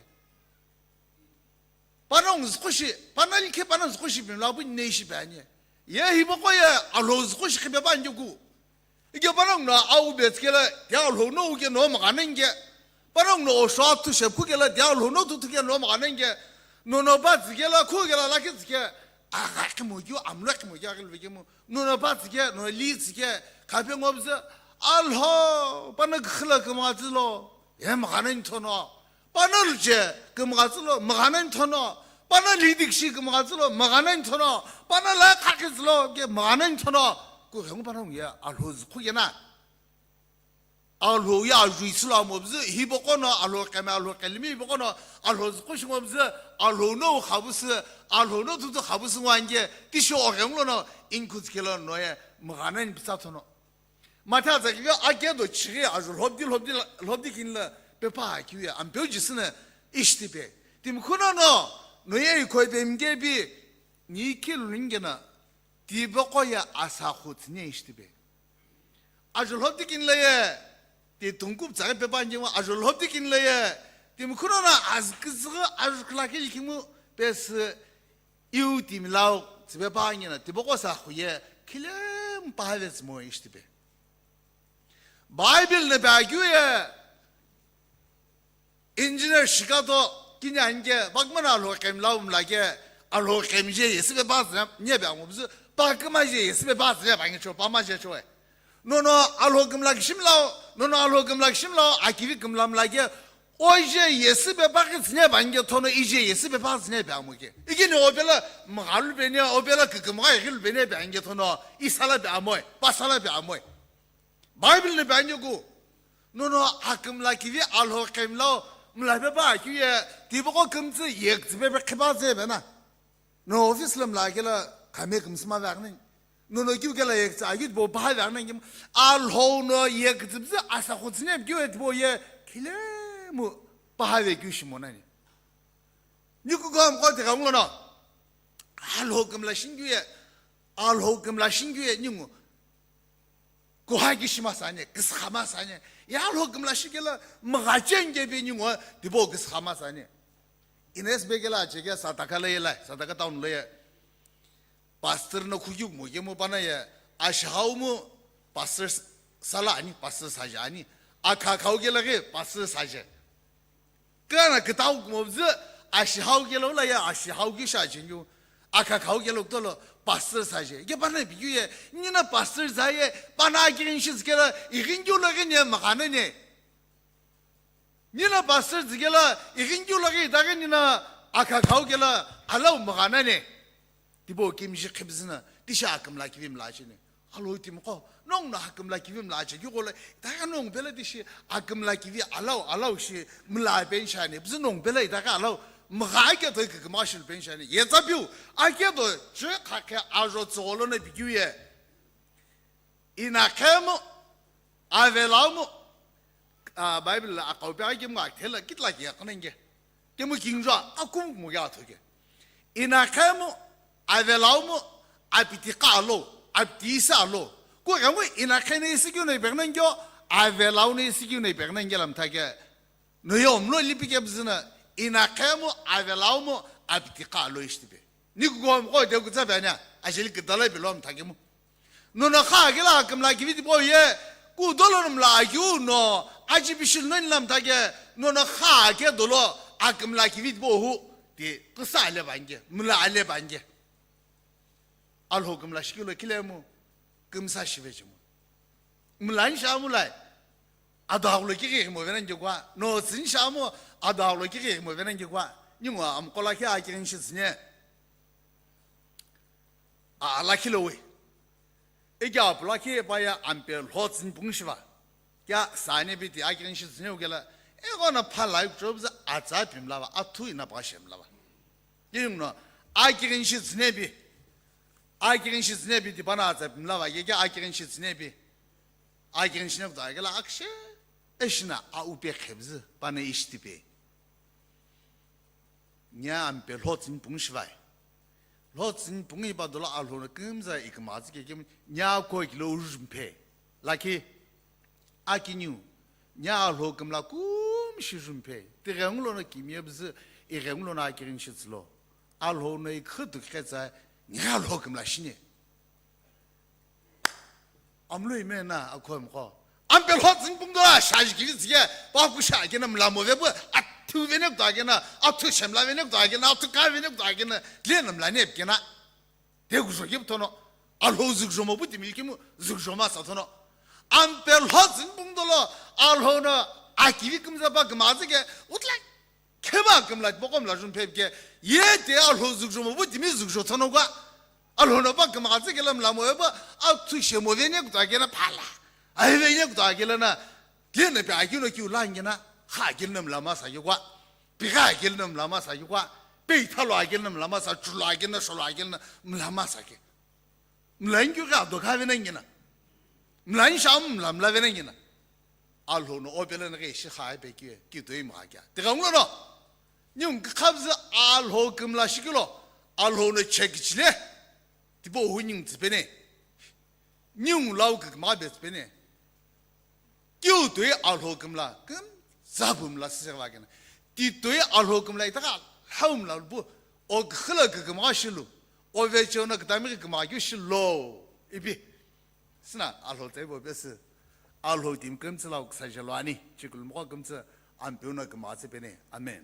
Panong zkushi, panal ke panong zkushi bin labu ne shi banye. Ye hi boko ye alo zkushi khibe banjuku. Ike panang no au betskela, dia lo no uke no makanenge. Panang no osho tu shep kukela, dia lo no tu tuke no makanenge. No no ba tsikela, kukela laki tsike. Aga kimo yo, amlo kimo yo, agel vekemo. No no ba tsike, no li tsike. Kape ngobze. Alho, pana khla kama tsilo. Ye makanen thono. Panal je, kemgha tsilo, mghanan thono. Panal hidik shi kemgha tsilo, mghanan thono. Panal la khakhi tsilo, ke mghanan thono. Ku hengu panal ya, alho zikhu yena. Alho ya ajui tsilo amobzi, hibo kono, alho keme, alho kelimi hibo kono, alho zikhu shingobzi, alho no khabusi, alho no tutu khabusi ngwange, tisho o hengu no, inkutskelo no ye, mghanan pitsa thono. Matha tsakighi akedo chighi ajo lhobdi, lhobdi, lhobdi kinla pepa hakiu ya, ampeu jisü na ishtipe. Timi khuno no, no ye ikhoi pe mge pi, ni kilu ninge na, tibe ko ya asa khutsi ne ishtipe. Ajo lhobdi kinla ye, ti tungkup tsaghi pepa nge wa, ajo lhobdi kinla ye, timi khuno no azkizghi ajo khlaki likimu, pesi, Iu timi lau, tsibe pa ngina, tibe ko sa khuye, khilem pa ve tsimo ishtipe. Bible ne ba kyu ye, engineer shikato, kini ange, bakmana alho kem lau mlake, alho kem je yesibe pa tsine, nye ba ngubzu, bakma je yesibe pa tsine, ba nge cho, pa ma je cho e. Nono alho kümla kishimlao, nono alho kümla kishimlao, akivi kümla mlake, oje yesibe bakitsine bange thono, ije yesibe bakitsine be amoke. Ikini opela mghalu bene, opela kükümgha ighilu bene be ange thono, isala be amoe, pasala be amoe. Bible ne be ange ku, nono akümla kivi alho kümlao, mla be ba kiye, tiboko kümtsi yek zibe be khiba zebe na. No office lo mlakela khame kümsüma veghneng. Nono kiu kela yektsü ayut bo baha veghneng kim. Alhou no yektsü bzü asa khutsüne kiu et bo ye khile mu baha ve kiu shimo nani. Niku gam ko te gam no. Alhou kümla shin kiu ye. Alhou kümla shin kiu ye ningu. Kuhaki shima sane, kiskama sane. Ya lo kümla shikela, mgachenge be ningo, tibo kiskama sane. Ines bekela cheke sataka le yela, sataka town le ye. Pastor no khukeu kumo kemu panaye, ashihau mu pastor sala ani, pastor saje ani, akhakhau kelo ghi pastor saje. Kana kitau kumo bzü, ashihau kelo la ya, ashihau ki shaje nyu, akhakhau kelo tolo pastor saje. Ke pana bikeu ye, nina pastor zaye, pana akirin shi zikela, irin keu lo ghi ne, maghana ne. Nina pastor zikela, irin keu lo ghi, daghi nina akhakhau kelo, alau maghana ne. Tipau kimji khibzina, tishi akümla kivi mla cheni. Alo timi qo, nongu no akümla kivi mla che, keu qo le, daghi nongu pelo tishi akümla kivi alau, alau shi mla pen shani, bzü nongu pelo daghi alau, mga ake to kikima shil pen shani. Ye tsa piu, ake to, che khakhe ajo tsolo ne bikeu ye. Inakhe mu, avelau mu, a, Bible la akau pe akemu akthela kitla ki aknenge. Kemu kingjo, akum mu ya thoke. Inakhe mu, avelau mu, apiti kalo, apiti isa lo. Ko kemu inakhe ne isi keu ne peknengyo, avelau ne isi keu ne peknenge lam thake. No yo mlo lipi ke bzina, inakhe mu, avelau mu, apiti kalo ishi tipe. Ni ku gom ko de ku tsa banya, ajeli ke dala bilom thake mu. Nono kha kelo akümla kivi tipau ye, ku dolo no mla akiu no, aji bishil no inlam thake, nono kha ke dolo akümla kivi tipau hu, ti kisa ale bange, mla ale bange. Alho kümla shikilo kile mu, kümsa shive chimu. Mla ni sha mu lai, adaglo ki ghi mo vena nge kwa, no tsin sha mu, adaglo ki ghi mo vena nge kwa, ni ngo am kola ki akirin shi tsine. A, lakhi lo we. Ike apulakhi paya ampe lho tsini pung shiva. Kya sani bi ti akirin shi tsini ukela. Ego na phalai kuchobza atsa pimlava, athu ina pa shemlava. Yingno akirin shi tsini bi. Akirin shi tsini bi ti pana atsa pimlava, ye kya akirin shi tsini bi. Akirin shi ne kuta kela akshe. Eshina a upe khebzi, pana ishtipe. Nya ampe lho tsini pung shivai. Lho tsini pung ipa dolo alho no kümza iküma tsike kemu nya ko kilo ujumphe. Lakhi akiniu nya alho kümla kum shi jumphe. Tighengulo no kimye bzi ighengulo no akirin shi tsilo. Alho no ikhütu khetsa nya alho kümla shine. Amlo ime na akho emkho. Ampe lho tsini pung do la shaji kivi tsike, pa ku sha kena mla mo ve bu, athu vene kuta kena, athu shemla vene kuta kena, athu ka vene kuta kena, le na mla ne kena. Te ku so ki thono, alho zuk jomo bu timi kimu, zuk joma sa thono. Ampe lho tsini pung do lo, alho no, akivi kümza pa kümza ke, utla Kheba kümla tipaqo mla jun phepike, ye te alho zuk jomo bu timi zuk jo thono gua. Alho no pa kümgha tse kela mla mo eba, athu shemo vene kuta kena phala. Ai vene kuta kela na, kena pe akino kiu langena, ha kena mla masa ke gua. Pika kena mla masa ke gua. Pe ithalo kena mla masa, chulo kena, sholo kena mla masa ke. Mla nkyu ka do kha vena ngina. Mla nsha mla mla vena ngina. Alho no opela na ke shi kha pe ki ki toi ma kya. Te ka ngulo no. Nyung khabz alho kümla shikilo. Alho no check chile. Tipo hu nyung tsipene. Nyung lau ke ma be tsipene. Kiu toi alho kümla, küm zabu mla sisek la kena. Ti toi alho kümla itaka, hau mla bu, o khila ke kümga shilu, o vecho na ktami ke kümga kyu shilo, ipi. Sina alho tsai bo besi, alho tim kümtsi lau ksa jalo ani, chikul mokho kümtsi, ampiu na kümga tsi pene. Amen.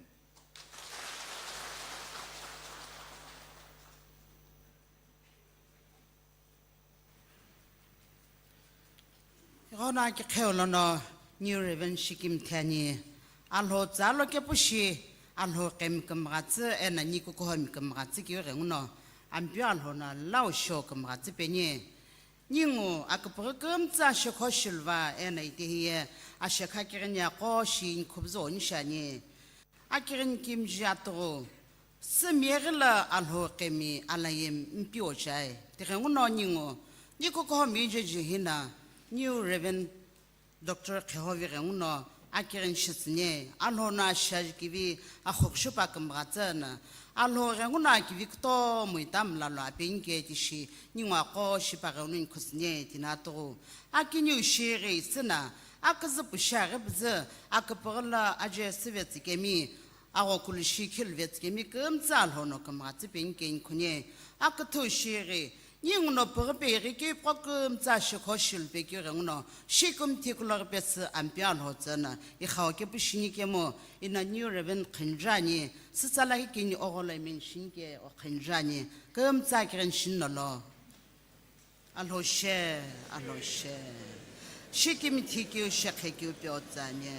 Ighono aki kheu lono New Reverend Shikim Thani, alho tsa lo kepu shi, alho kemi kümghatsü, ena ni kukuho mi kümghatsü ki ghenguno, ampio alho no lau sho kümghatsü penye. Ningu akupughi kümtsü ashekho shilva, ena itehiye ashekha kighini aqo shi nkhubzo nishani. Akighini kimji atughu, sümyeghi la alho kemi alayem mpiojai. Tighenguno ningu, ni kukuho mi jeji hina, New Reverend Doctor Khehovi ghenguno, akighini shitsüne, alho no ashaji kivi akhokshupha kümghatsü na, alho ghenguno akivi kutomo ita mlalo apenike tishi, ningu aqo shipa ghenguno nkhusüne tina atughu. Akiniu shighi isüna, aküzü pushi aghi püzü, aküpüghü la aje süvetsü kemi, Aghokulu shi khiluvetsükemi kümtsü Alhou no kümghatsü peni keni khuni, aküthü shighi, ninguno püghüpeghi keu ipqo kümtsü shikho shilupekeu ghenguno, shikumi thikuloghi pesü Ampeu Alhou tsüno, ikhau kepu shinikemu, ino New Reverend qhinjani, sütsala hikini ogholo imeni shinike oqhinjani, kümtsü kigheni shinino lo. Alhou she, Alhou she. Shikimi thikeu shekhe keu pe otsani.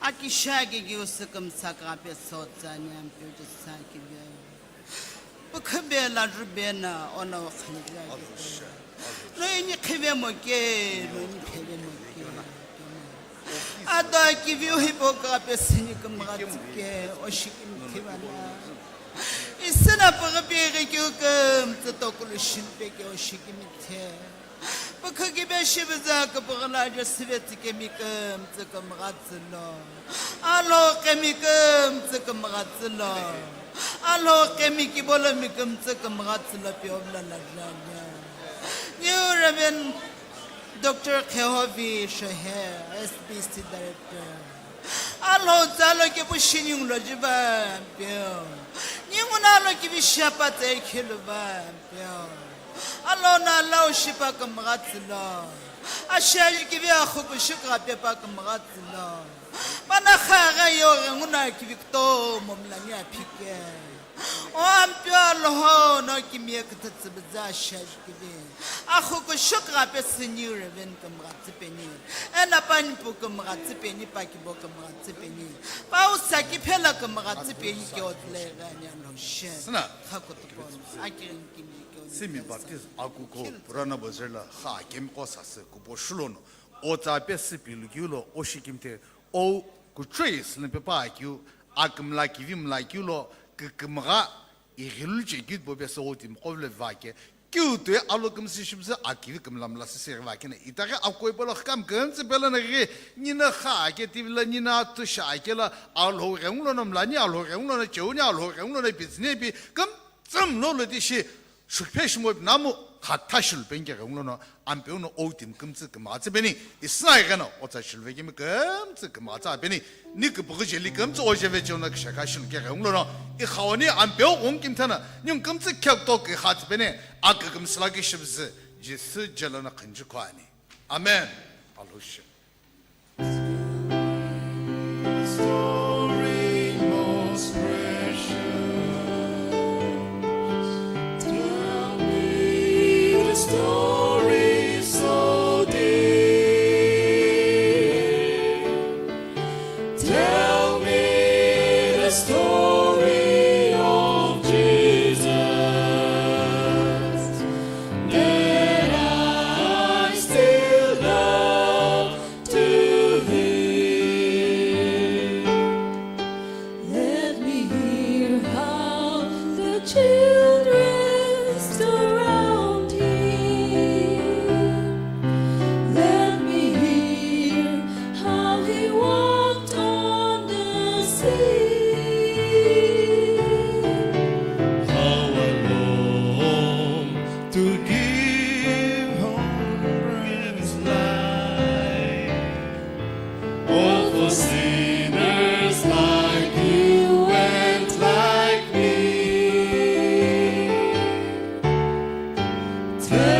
Aki shagi keu sükümsa kagha pe sotsani, Ampeu Jisü kive. Pükhübe la rübe na, ono khanja. Alhou she, Alhou she. No ini khive mo ke, no ini khive mo ke. Ado kiviu hipau kagha pe sini kümghatsü ke, o shikimi thiva na. Isüna püghüpeghi keu kümtsü tokulu shilupekeu shikimi the. Pükhü kibe shiviza küpüghüla je süvetsükemi kümtsü kümghatsü lo. Alhou qemi kümtsü kümghatsü lo. Alhou qemi kibolomi kümtsü kümghatsü lo pio vla la janya. New Reverend Doctor Khehovi Shohe, S B C Director. Alhou tsü alo kepu shi ningu lo jiva Ampeu. Ninguno alo kivi shapa tse khiluva Ampeu. Alhou no alau shipa kümghatsü lo. Ashiaji kivi axuku shikugha pepa kümghatsü lo. Pana khagha yo ghenguno kivi kutomo mlani aphike. O Ampeu Alhou no kimiye küthütsü biza ashiaji kivi. Axuku shikugha pesü New Reverend kümghatsü peni. Eno pa nipu kümghatsü peni, pa kibo kümghatsü peni. Pa usa kiphela kümghatsü peni ke otlere ani Alhou she. Sina. Khakutuko. Akirin kimi ke. Simi Baptist akuko Purana Bazar la kha kemiqo sasü kubo shulono. O tsa pesü pilu kiulo o shikimi the o kuchoi sülüpe pa akiu akümla kivi mla kiulo kükümgha ighilu che kiu bo pesü o timi qovle vake. Kiu tue alo kümsü shimsü akivi kümla mla sisi vake na itaghi akoi polo kham kümtsü pelo na ghi nina kha ake tivila nina tusha ake la Alhou ghengulo no mlani Alhou ghengulo no cheuni Alhou ghengulo no pitsine pi küm Tsüm lo lo di shi shukphe shimo namu khatha shilu penke ghengulo no Ampeu no o timi kümtsü kümghatsü peni, isna igheno otsa shilu vekemi kümtsü kümghatsü peni, ni küpüghü jeli kümtsü ojeve cheu no kishakha shilu ke ghengulo no, ikhaoni Ampeu ghungu kimthena, ni kümtsü khekto kükhatsü peni, akükümsü la kishibzü, Jisü jelo no khünju khuani. Amen. Alhou she. Story most precious. Tell me the story so deep. Tell me the story of Jesus that I still love to hear. Let me hear how the children surround him. Let me hear how he walked on the sea. How I long to give hundreds life, all for sinners like you and like me. Tell